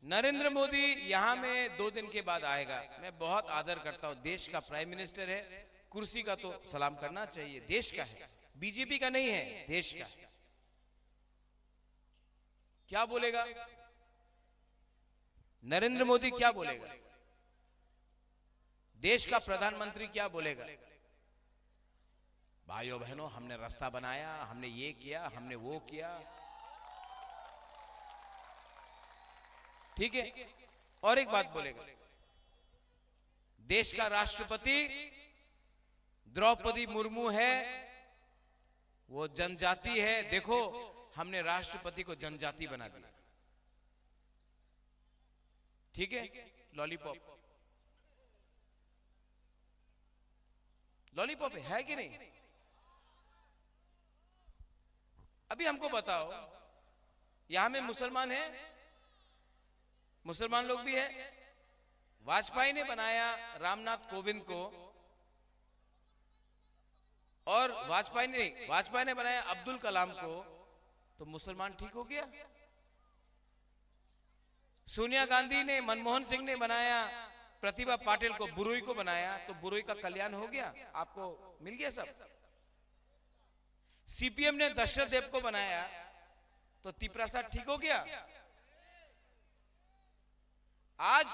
नरेंद्र मोदी यहां में दो दिन के बाद आएगा। मैं बहुत आदर करता हूं, देश का प्राइम मिनिस्टर है, कुर्सी का तो सलाम करना चाहिए, देश का है, बीजेपी का नहीं है, देश का है। क्या बोलेगा नरेंद्र मोदी, क्या बोलेगा? देश का प्रधानमंत्री क्या बोलेगा? भाइयों बहनों, हमने रास्ता बनाया, हमने ये किया, हमने वो किया। ठीक है, और एक बात बोलेगा, देश का राष्ट्रपति द्रौपदी मुर्मू है, वो जनजाति है। देखो, हमने राष्ट्रपति को जनजाति बना दिया। ठीक है, लॉलीपॉप, लॉलीपॉप है कि नहीं? अभी हमको बताओ, यहां में मुसलमान है, मुसलमान लोग भी है। वाजपेयी ने बनाया रामनाथ कोविंद को, और वाजपेयी ने, वाजपेयी ने बनाया अब्दुल कलाम को, तो मुसलमान ठीक हो गया? सोनिया गांधी ने, मनमोहन सिंह ने बनाया प्रतिभा पाटिल को, बुरुई को बनाया, तो बुरुई का कल्याण हो गया? आपको मिल गया सब? सीपीएम ने दशरथ देव को बनाया, तो तिपरासा ठीक हो गया? आज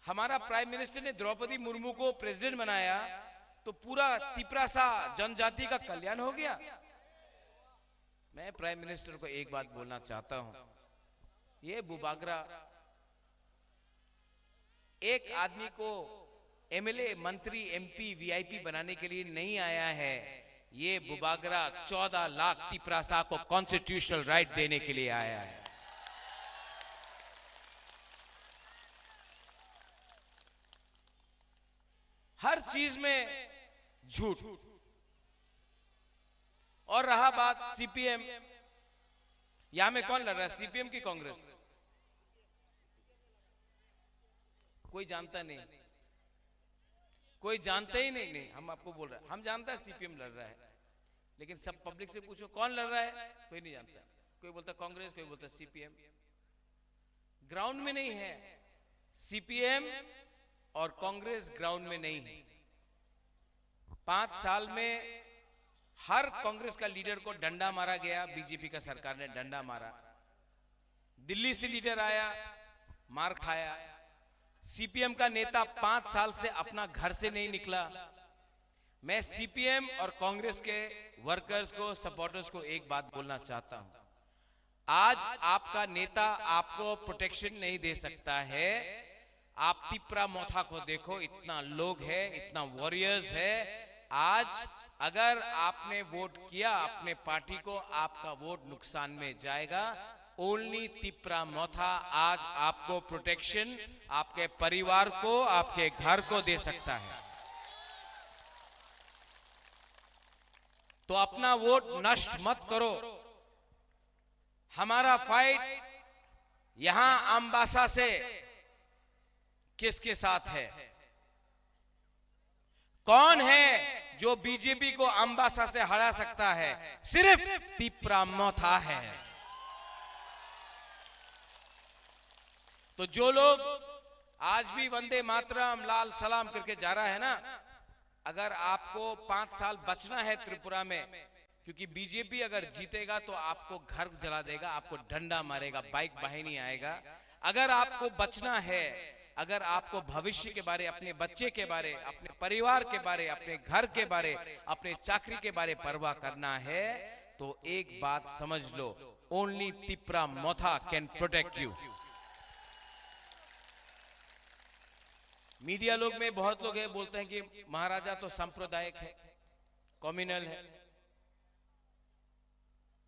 हमारा प्राइम मिनिस्टर ने द्रौपदी मुर्मू को प्रेसिडेंट बनाया, तो पूरा तिपरासा जनजाति का कल्याण हो गया। मैं प्राइम मिनिस्टर को एक बात बोलना चाहता हूं, ये बुबागरा एक आदमी को एमएलए, मंत्री, एमपी, वीआईपी बनाने के लिए नहीं आया है, ये बुबागरा चौदह लाख तिपरासा को कॉन्स्टिट्यूशनल राइट देने के लिए आया है। हर चीज में झूठ। और रहा बात सीपीएम, यहां में कौन लड़ रहा है, सीपीएम की कांग्रेस? कोई जानता नहीं, कोई जानता ही नहीं। नहीं, हम आपको बोल रहे हैं, हम जानता है सीपीएम लड़ रहा है, लेकिन सब पब्लिक से पूछो कौन लड़ रहा है, कोई नहीं जानता। कोई बोलता कांग्रेस, कोई बोलता सीपीएम। ग्राउंड में नहीं है, सीपीएम और कांग्रेस ग्राउंड में नहीं है। पांच साल में हर कांग्रेस का लीडर को डंडा मारा गया, बीजेपी का सरकार ने डंडा मारा। दिल्ली से लीडर आया, मार खाया। सीपीएम का नेता पांच साल से अपना घर से नहीं निकला। मैं सीपीएम और कांग्रेस के वर्कर्स को, सपोर्टर्स को एक बात बोलना चाहता हूं, आज आपका नेता आपको प्रोटेक्शन नहीं दे सकता है। आप तिपरा मोथा को देखो, इतना लोग है, इतना वॉरियर्स है। आज अगर आपने वोट किया अपने पार्टी को, आपका वोट नुकसान में जाएगा। ओनली तिपरा मोथा आज आपको प्रोटेक्शन, आपके परिवार को, आपके घर को दे सकता है। तो अपना वोट नष्ट मत करो। हमारा फाइट यहां अम्बासा से किसके साथ है? कौन है जो बीजेपी को अम्बासा से हरा सकता है? सिर्फ तिपरा मोथा है। तो जो लोग आज भी वंदे मातरम, लाल सलाम करके जा रहा है ना, अगर आपको पांच साल बचना है त्रिपुरा में, क्योंकि बीजेपी अगर जीतेगा तो आपको घर जला देगा, आपको डंडा मारेगा, बाइक बाहिनी आएगा। अगर आपको बचना है, अगर आपको भविष्य के बारे, अपने बच्चे के बारे, अपने परिवार के बारे, अपने घर के बारे, अपने चाकरी के बारे परवाह करना है, तो एक बात समझ लो, only Tipra Motha can protect you। Media लोग में बहुत लोग हैं, बोलते हैं कि महाराजा तो सांप्रदायिक है, कम्युनल है।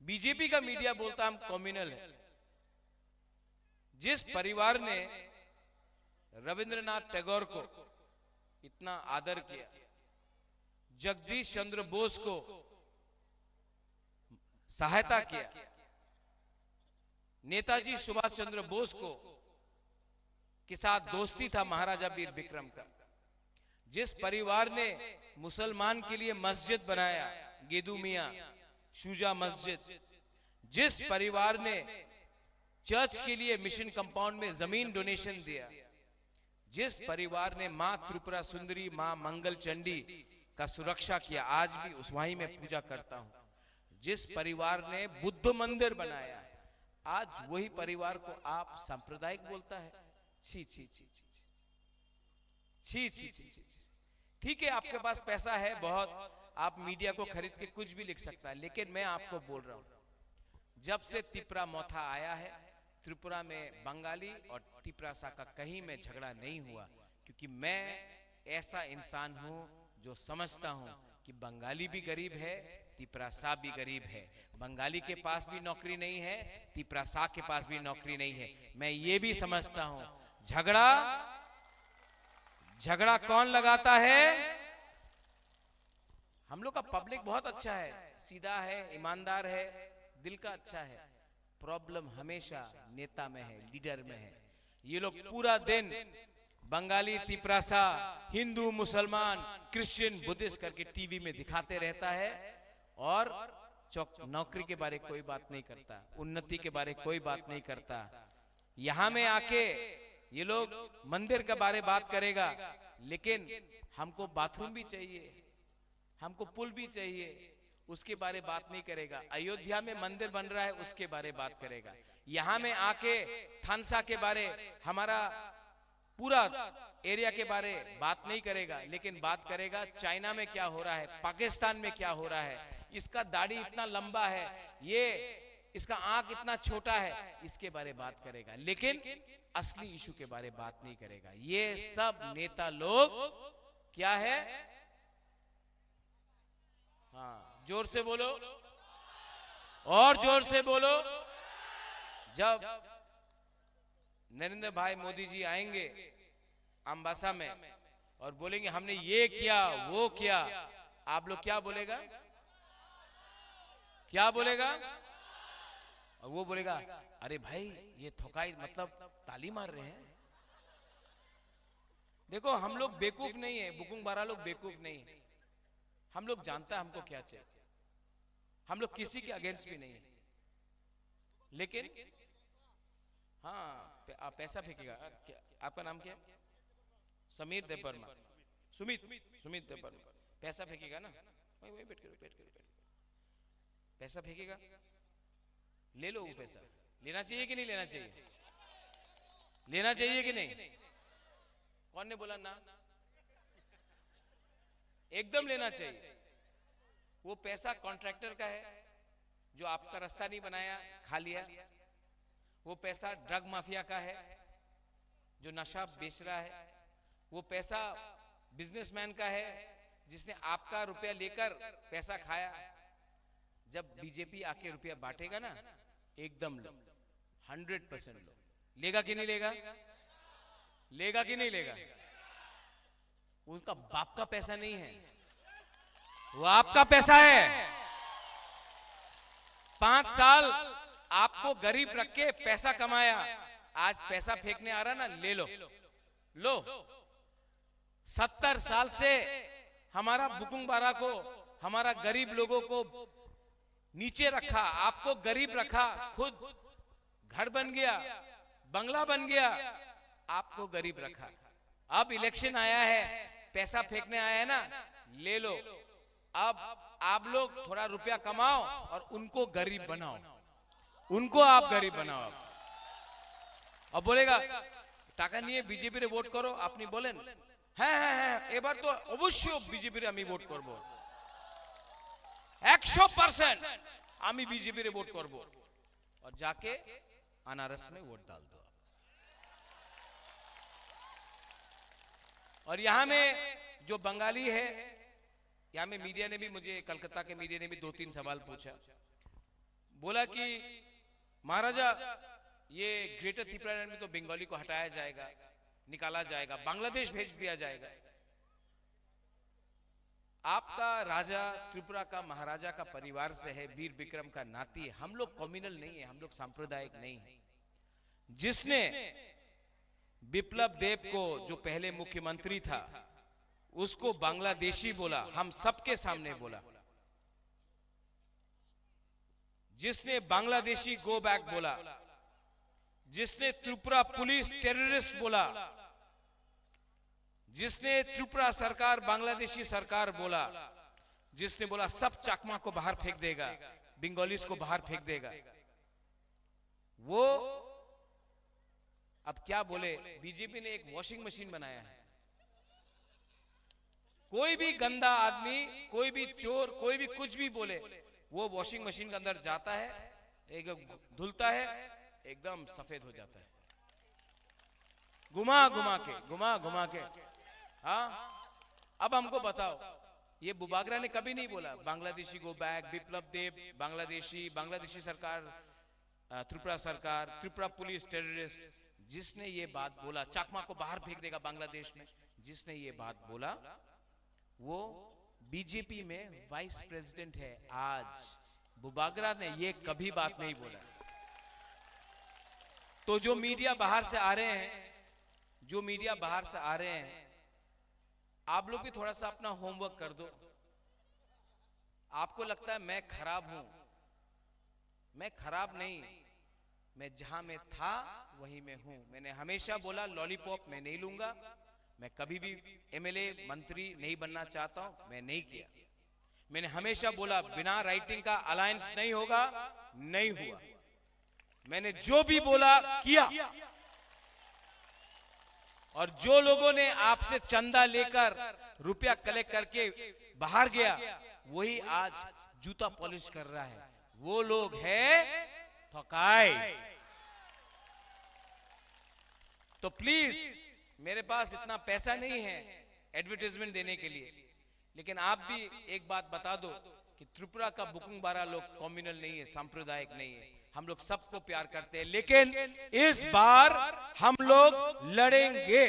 बीजेपी का मीडिया बोलता हम कम्युनल है। जिस परिवार ने रविंद्रनाथ टैगोर को इतना आदर किया, जगदीश चंद्र बोस को सहायता किया, नेताजी सुभाष चंद्र बोस को के साथ दोस्ती था महाराजा वीर विक्रम का, जिस परिवार ने मुसलमान के लिए मस्जिद बनाया, गेदू मियाँ, शुजा मस्जिद, जिस परिवार ने चर्च के लिए मिशन कंपाउंड में जमीन डोनेशन दिया, जिस परिवार ने माँ त्रिपुरा सुंदरी, माँ मंगल चंडी का सुरक्षा किया, आज भी उस, वहीं मैं पूजा करता हूँ। जिस परिवार ने बुद्ध मंदिर बनाया है, आज वही परिवार को आप सांप्रदायिक बोलता है। छी, छी, छी, छी, छी। छी, छी, छी, छी, छी। ठीक है, आपके पास पैसा है बहुत, आप मीडिया को खरीद के कुछ भी लिख सकता है, लेकिन मैं आपको बोल रहा हूँ, जब से तिपरा मोथा आया है, त्रिपुरा में बंगाली और तिपरासा का कहीं में झगड़ा नहीं हुआ, क्योंकि मैं ऐसा इंसान हूँ जो समझता हूँ कि बंगाली भी गरीब है, तिपरासा भी गरीब है। बंगाली के पास भी नौकरी नहीं है, तिपरासा के पास भी नौकरी नहीं है। मैं ये भी समझता हूँ, झगड़ा, झगड़ा कौन लगाता है? हम लोग का पब्लिक बहुत अच्छा है, सीधा है, ईमानदार है, दिल का अच्छा है। प्रॉब्लम हमेशा नेता में है, लीडर में है। ये लोग पूरा दिन बंगाली, तिपरासा, हिंदू, मुसलमान, क्रिश्चियन, बुद्धिस्ट करके टीवी में दिखाते रहता है और चौक, नौकरी के बारे कोई बात नहीं करता, उन्नति के बारे कोई बात नहीं करता। यहाँ में आके ये लोग मंदिर के बारे बात करेगा, लेकिन हमको बाथरूम भी चाहिए, हमको पुल भी चाहिए, उसके बारे बात नहीं करेगा। अयोध्या में मंदिर बन रहा है, उसके बारे बात करेगा। यहाँ में आके थानसा के बारे, हमारा पूरा एरिया के बारे बात नहीं करेगा, लेकिन बात करेगा चाइना में क्या हो रहा है, पाकिस्तान में क्या हो रहा है, इसका दाढ़ी इतना लंबा है, ये इसका आंख इतना छोटा है, इसके बारे बात करेगा, लेकिन असली इशू के बारे बात नहीं करेगा। ये सब नेता लोग क्या है? हाँ, जोर से बोलो, और जोर से बोलो। जब नरेंद्र भाई मोदी जी आएंगे अम्बासा में और बोलेंगे, "हमने ये किया, वो किया," आप लोग क्या बोलेगा? क्या बोलेगा? और वो बोलेगा, "अरे भाई, ये थोकाई, मतलब, ताली मार रहे हैं।" देखो, हम लोग बेवकूफ नहीं है, बुकुंग बारा लोग बेवकूफ नहीं है। हम लोग जानता है हमको क्या चाहिए। हम लोग किसी के अगेंस्ट भी नहीं है, लेकिन हाँ, पे-, आप पैसा फेंकेगा। क्या, आपका नाम क्या है? समीर देबवर्मा। सुमित, सुमित देबवर्मा। पैसा फेंकेगा ना? वहीं, वहीं बैठ के, बैठ के, बैठ के। पैसा फेंकेगा, ले लो वो पैसा। लेना चाहिए कि नहीं लेना चाहिए? लेना चाहिए कि नहीं? कौन ने बोला ना? एकदम लेना चाहिए। वो पैसा कॉन्ट्रैक्टर का है, जो आपका रास्ता नहीं बनाया, खा लिया। वो पैसा ड्रग माफिया का है, जो नशा बेच रहा है। वो पैसा बिजनेसमैन का है, जिसने आपका रुपया लेकर पैसा खाया। जब बीजेपी आके रुपया बांटेगा ना, एकदम लो, हंड्रेड परसेंट लो। लेगा कि नहीं लेगा? लेगा कि नहीं लेगा? उनका बाप का पैसा नहीं है, वो आपका पैसा है। पांच साल आपको गरीब रख के पैसा कमाया, आज पैसा फेंकने आ रहा ना, ले लो, लो। सत्तर साल से हमारा बुकुंग बारा को, हमारा गरीब लोगों को नीचे रखा, आपको गरीब रखा, खुद घर बन गया, बंगला बन गया, आपको गरीब रखा। अब इलेक्शन आया है, पैसा फेंकने आया है ना, ले लो। अब आप लोग थोड़ा रुपया कमाओ और उनको गरीब बनाओ, उनको आप गरीब बनाओ। अब बोलेगा, "টাকা নিয়ে বিজেপিরে ভোট করো", আপনি বলেন, "হ্যাঁ, হ্যাঁ, হ্যাঁ, এবার তো অবশ্যই বিজেপিরে আমি ভোট করব, একশো পার্সেন্ট আমি বিজেপিরে ভোট করব।" और जाके अनारस में वोट डाल दो। और यहाँ में जो बंगाली है, यहाँ में मीडिया ने भी मुझे, कलकत्ता के मीडिया ने भी दो तीन सवाल पूछा, बोला कि महाराजा, ये ग्रेटर तिप्रालैंड में तो बंगाली को हटाया जाएगा, निकाला जाएगा, बांग्लादेश भेज दिया जाएगा। आपका राजा त्रिपुरा का महाराजा का परिवार से है, वीर विक्रम का नाती है। हम लोग कम्युनल नहीं है, हम लोग सांप्रदायिक नहीं है। जिसने विप्लव देव को, जो पहले मुख्यमंत्री था, उसको बांग्लादेशी बोला, हम सबके सामने बोला। जिसने बांग्लादेशी गो बैक बोला, जिसने त्रिपुरा पुलिस टेररिस्ट बोला, जिसने त्रिपुरा सरकार, बांग्लादेशी सरकार बोला, जिसने बोला सब चाकमा को बाहर फेंक देगा, बंगालीज को बाहर फेंक देगा, वो अब क्या बोले, बीजेपी ने एक वॉशिंग मशीन बनाया है। कोई भी गंदा आदमी, कोई भी चोर, कोई भी कुछ भी बोले, वो वॉशिंग मशीन के अंदर जाता है, एक धुलता है, एकदम सफेद हो जाता है। घुमा घुमा के, घुमा घुमा के। हाँ, अब हमको बताओ, ये बुबागरा ने कभी नहीं बोला बांग्लादेशी गो बैक, विप्लव देव बांग्लादेशी, बांग्लादेशी सरकार, अ, त्रिपुरा सरकार, त्रिपुरा पुलिस टेररिस्ट, जिसने ये बात बोला, चाकमा को बाहर फेंक देगा बांग्लादेश में, जिसने ये बात बोला, वो बीजेपी में वाइस प्रेसिडेंट है आज। बुबागरा ने ये कभी बात नहीं बोला। तो जो मीडिया बाहर से आ रहे हैं, जो मीडिया बाहर से आ रहे हैं, आप लोग भी थोड़ा सा अपना होमवर्क कर दो। आपको लगता है मैं खराब हूं, मैं खराब नहीं, मैं जहां मैं था वहीं मैं हूं। मैंने हमेशा बोला लॉलीपॉप मैं नहीं लूंगा, मैं कभी भी एमएलए मंत्री नहीं बनना चाहता हूं, मैं नहीं किया। मैंने हमेशा बोला बिना राइटिंग का अलायंस नहीं होगा, नहीं हुआ। मैंने जो भी बोला किया। और जो लोगों ने आपसे चंदा लेकर रुपया कलेक्ट करके बाहर गया, वही आज जूता पॉलिश कर रहा है। वो लोग है ठकाई। तो प्लीज, मेरे पास इतना पैसा नहीं है एडवर्टाइजमेंट देने के लिए, लेकिन आप भी एक बात बता दो कि त्रिपुरा का बुकुंगबारा लोग कम्युनल नहीं है, सांप्रदायिक नहीं है, हम लोग सबको प्यार करते हैं, लेकिन इस बार हम लोग लड़ेंगे,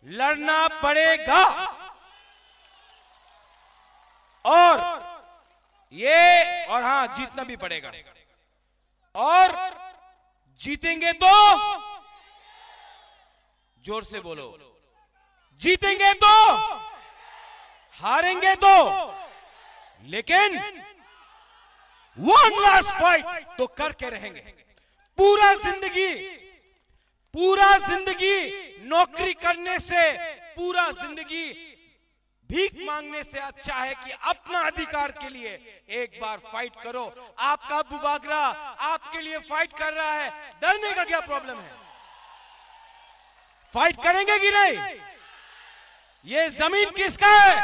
लड़ना पड़ेगा। और ये, और हाँ, जीतना भी पड़ेगा। और जीतेंगे तो, जोर से बोलो, जीतेंगे तो, हारेंगे तो, लेकिन वन लास्ट फाइट तो करके रहेंगे। पूरा जिंदगी, पूरा जिंदगी नौकरी करने से, पूरा जिंदगी भीख मांगने से अच्छा है कि अपना अधिकार के लिए एक बार फाइट करो। आपका बुबागरा आपके लिए फाइट कर रहा है, डरने का क्या प्रॉब्लम है? फाइट करेंगे कि नहीं? ये जमीन किसका है?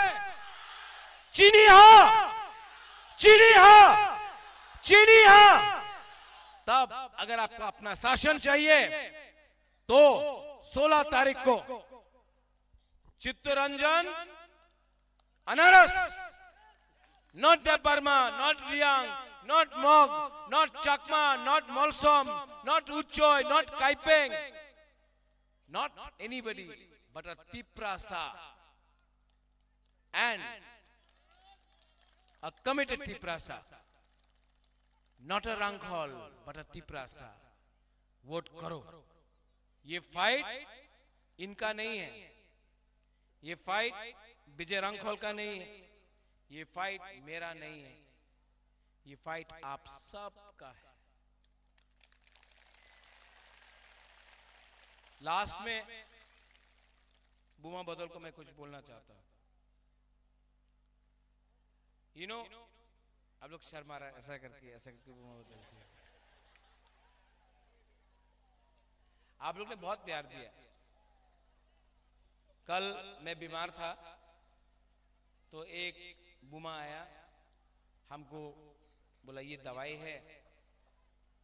चिनी हा, चिनी हा, चिनी हा। तब अगर आपको अपना शासन चाहिए तो सोलह तारीख को चित्तरंजन अनारस, not Debbarma, not Riang, not Mog, not Chakma, not Molsom, not Uchoi, not Kaipeng, not anybody but a Tiprasa and a committed Tiprasa, not a Rangkhol but a Tiprasa. Vote करो। ये फाइट इनका नहीं है, ये फाइट विजय रांखोल का नहीं है, ये फाइट मेरा नहीं है, ये फाइट आप सबका है। लास्ट में बुमा बदल को मैं कुछ बोलना चाहता हूं। You know, आप लोग शर्मा रहा, ऐसा करके, ऐसा करके वो होता है, ऐसे। आप लोग ने बहुत प्यार दिया। कल मैं बीमार था, तो एक बूमा आया, हमको बोला, "ये दवाई है,"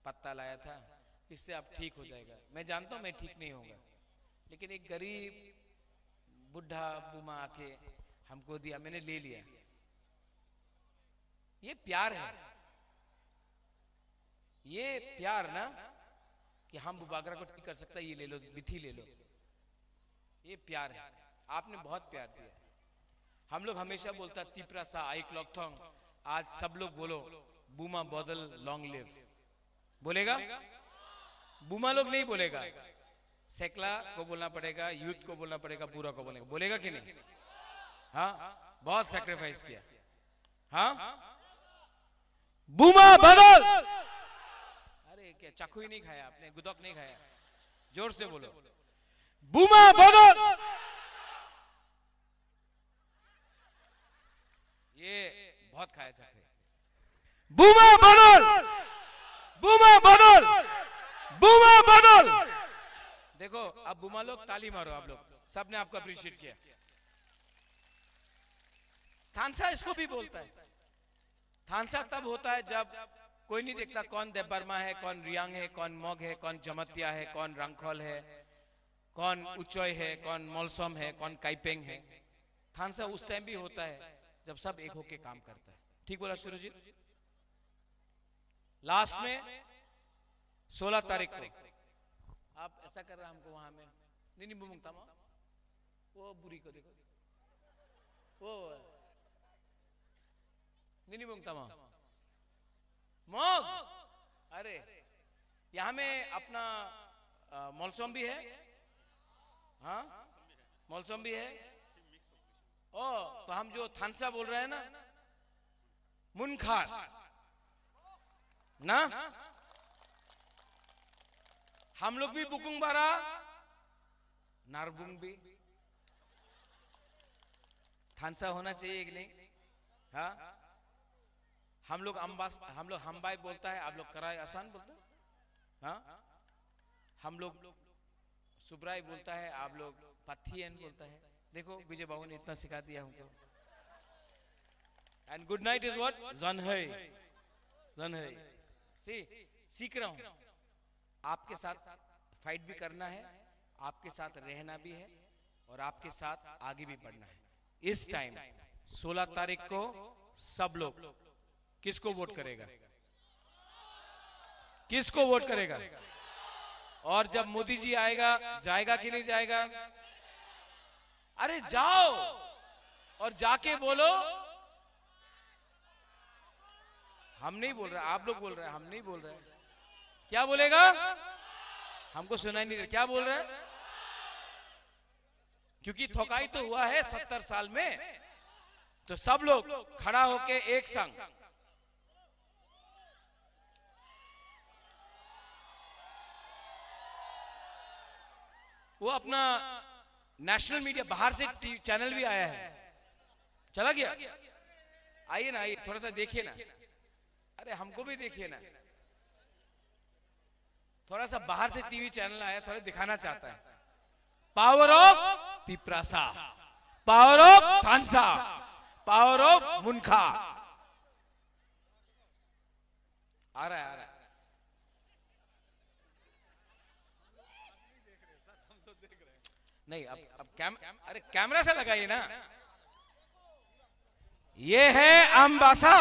पत्ता लाया था, "इससे आप ठीक हो जाएगा।" मैं जानता हूँ मैं ठीक नहीं होगा, लेकिन एक गरीब बूढ़ा बूमा आके हमको दिया, मैंने ले लिया। ये प्यार है, ये प्यार ना, कि हम बुबागरा को ठीक कर सकता है, ये ले लो, बिथी ले लो, ये प्यार है। आपने बहुत प्यार दिया। हम लोग हमेशा बोलता, "तिप्रा सा आइक लॉकथोंग।" आज सब लोग बोलो, "बूमा बदल, लॉन्ग लिव।" बोलेगा? बूमा लोग नहीं बोलेगा। सेकला को बोलना पड़ेगा, यूथ को बोलना पड़ेगा, बूढ़ा को बोलेगा, बोलेगा कि नहीं? हाँ, बहुत सैक्रिफाइस किया। हाँ, बूमा बदल। अरे, क्या चाकू ही नहीं खाया आपने, गुदक नहीं खाया? जोर से बोलो, बूमा बदल। ये बहुत खाया चाकू। बूमा बदल, बूमा बदल, बूमा बदल। देखो, अब बूमा लोग ताली मारो, आप लोग सबने आपको अप्रिशिएट किया। थानसा इसको भी बोलता है। थानसा तब होता है जब कोई नहीं देखता कौन देबबर्मा है, कौन रियांग है, कौन मग है, कौन जमतिया है, कौन रंगखोल है, कौन उचोय है, कौन मलसम है, कौन काइपेंग है। थानसा उस टाइम भी होता है जब सब एक होके काम करता है। ठीक बोला सुरजीत? लास्ट में सोलह तारीख को आप ऐसा कर रहा हमको वहां में, नहीं, नहीं, बुमुंग तमा, वो बुरी को देखो, वो Nini bung tama. Mog. अरे, यहाँ में अपना, अ, मलसम भी है। हाँ, मलसम भी है। ओ, तो हम जो थानसा बोल रहे हैं ना, मुनखार ना, हम लोग भी बुकुंग बारा, नारबुंग भी। थानसा होना चाहिए कि नहीं? हाँ, हम लोग अम्बास, हम लोग हम्बाई बोलता है, आप लोग कराई आसान बोलते हैं। हाँ, हम लोग सुब्राई बोलता है, आप लोग पथियन बोलता है। देखो, विजय बाबू ने इतना सिखा दिया हमको। And good night is what? जनहै। जनहै। सी, सीख रहा हूँ। आपके साथ फाइट भी करना है, आपके साथ रहना भी है और आपके साथ आगे भी बढ़ना है। इस टाइम सोलह तारीख को सब लोग किसको वोट करेगा? किसको वोट करेगा? और जब मोदी जी आएगा, जाएगा कि नहीं जाएगा? अरे जाओ और जाके बोलो, हम नहीं बोल रहे, आप लोग बोल रहे हैं, हम नहीं बोल रहे। क्या बोलेगा? हमको सुनाई नहीं दे, क्या बोल रहे हैं? क्योंकि ठोकाई तो हुआ है सत्तर साल में, तो सब लोग खड़ा होके एक संग वो अपना नेशनल मीडिया, बाहर से टीवी चैनल भी आया है, चला गया। आइए ना, आइए, थोड़ा सा देखिए ना। अरे, हमको भी देखिए ना। थोड़ा सा बाहर से टीवी चैनल आया, थोड़ा दिखाना चाहता है। Power of Tiprasa, power of थानसा, पावर ऑफ मुनखा। आ रहा है, आ रहा है। नहीं, अब, अब कैम-, अरे, कैमरा से लगाइए ना। ये है अम्बासा।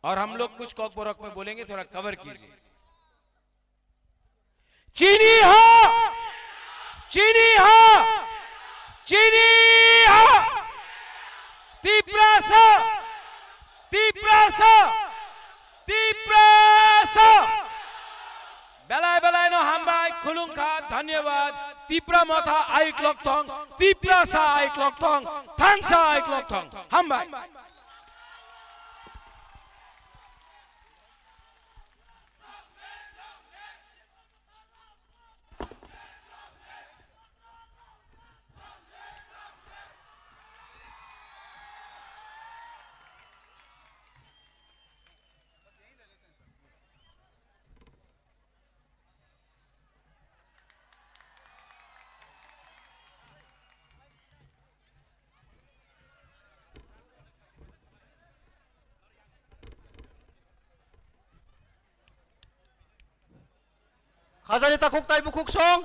और हम लोग कुछ कॉकबरक में बोलेंगे, थोड़ा कवर कीजिए। चिनी हा, चिनी हा, चिनी हा। तिप्रासा, तिप्रासा, Tiprasa. Belai belai no hambai, khulungkha, dhanyabad. Tipra Motha aik lokthong, Tiprasa aik lokthong, Thansa aik lokthong. Hambai. Khajani takhuk tai bukhuk song.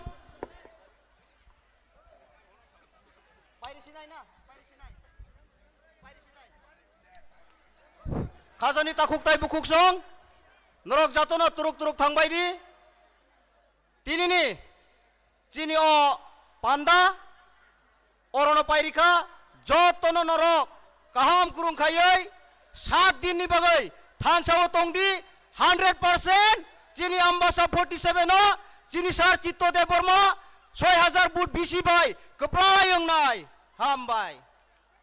Khajani takhuk tai bukhuk song. Norok jatono turuk turuk thangbai di. Tinini chini o panda orono pairikha, jotono norok kaham kurung khaiwi sat dinni bagwi thansa o tongdi, hundred percent chini Ambasa forty seven o chini sir Chitto Debbarma soi hajar vote bisi bai kwplai wngnai. Hambai.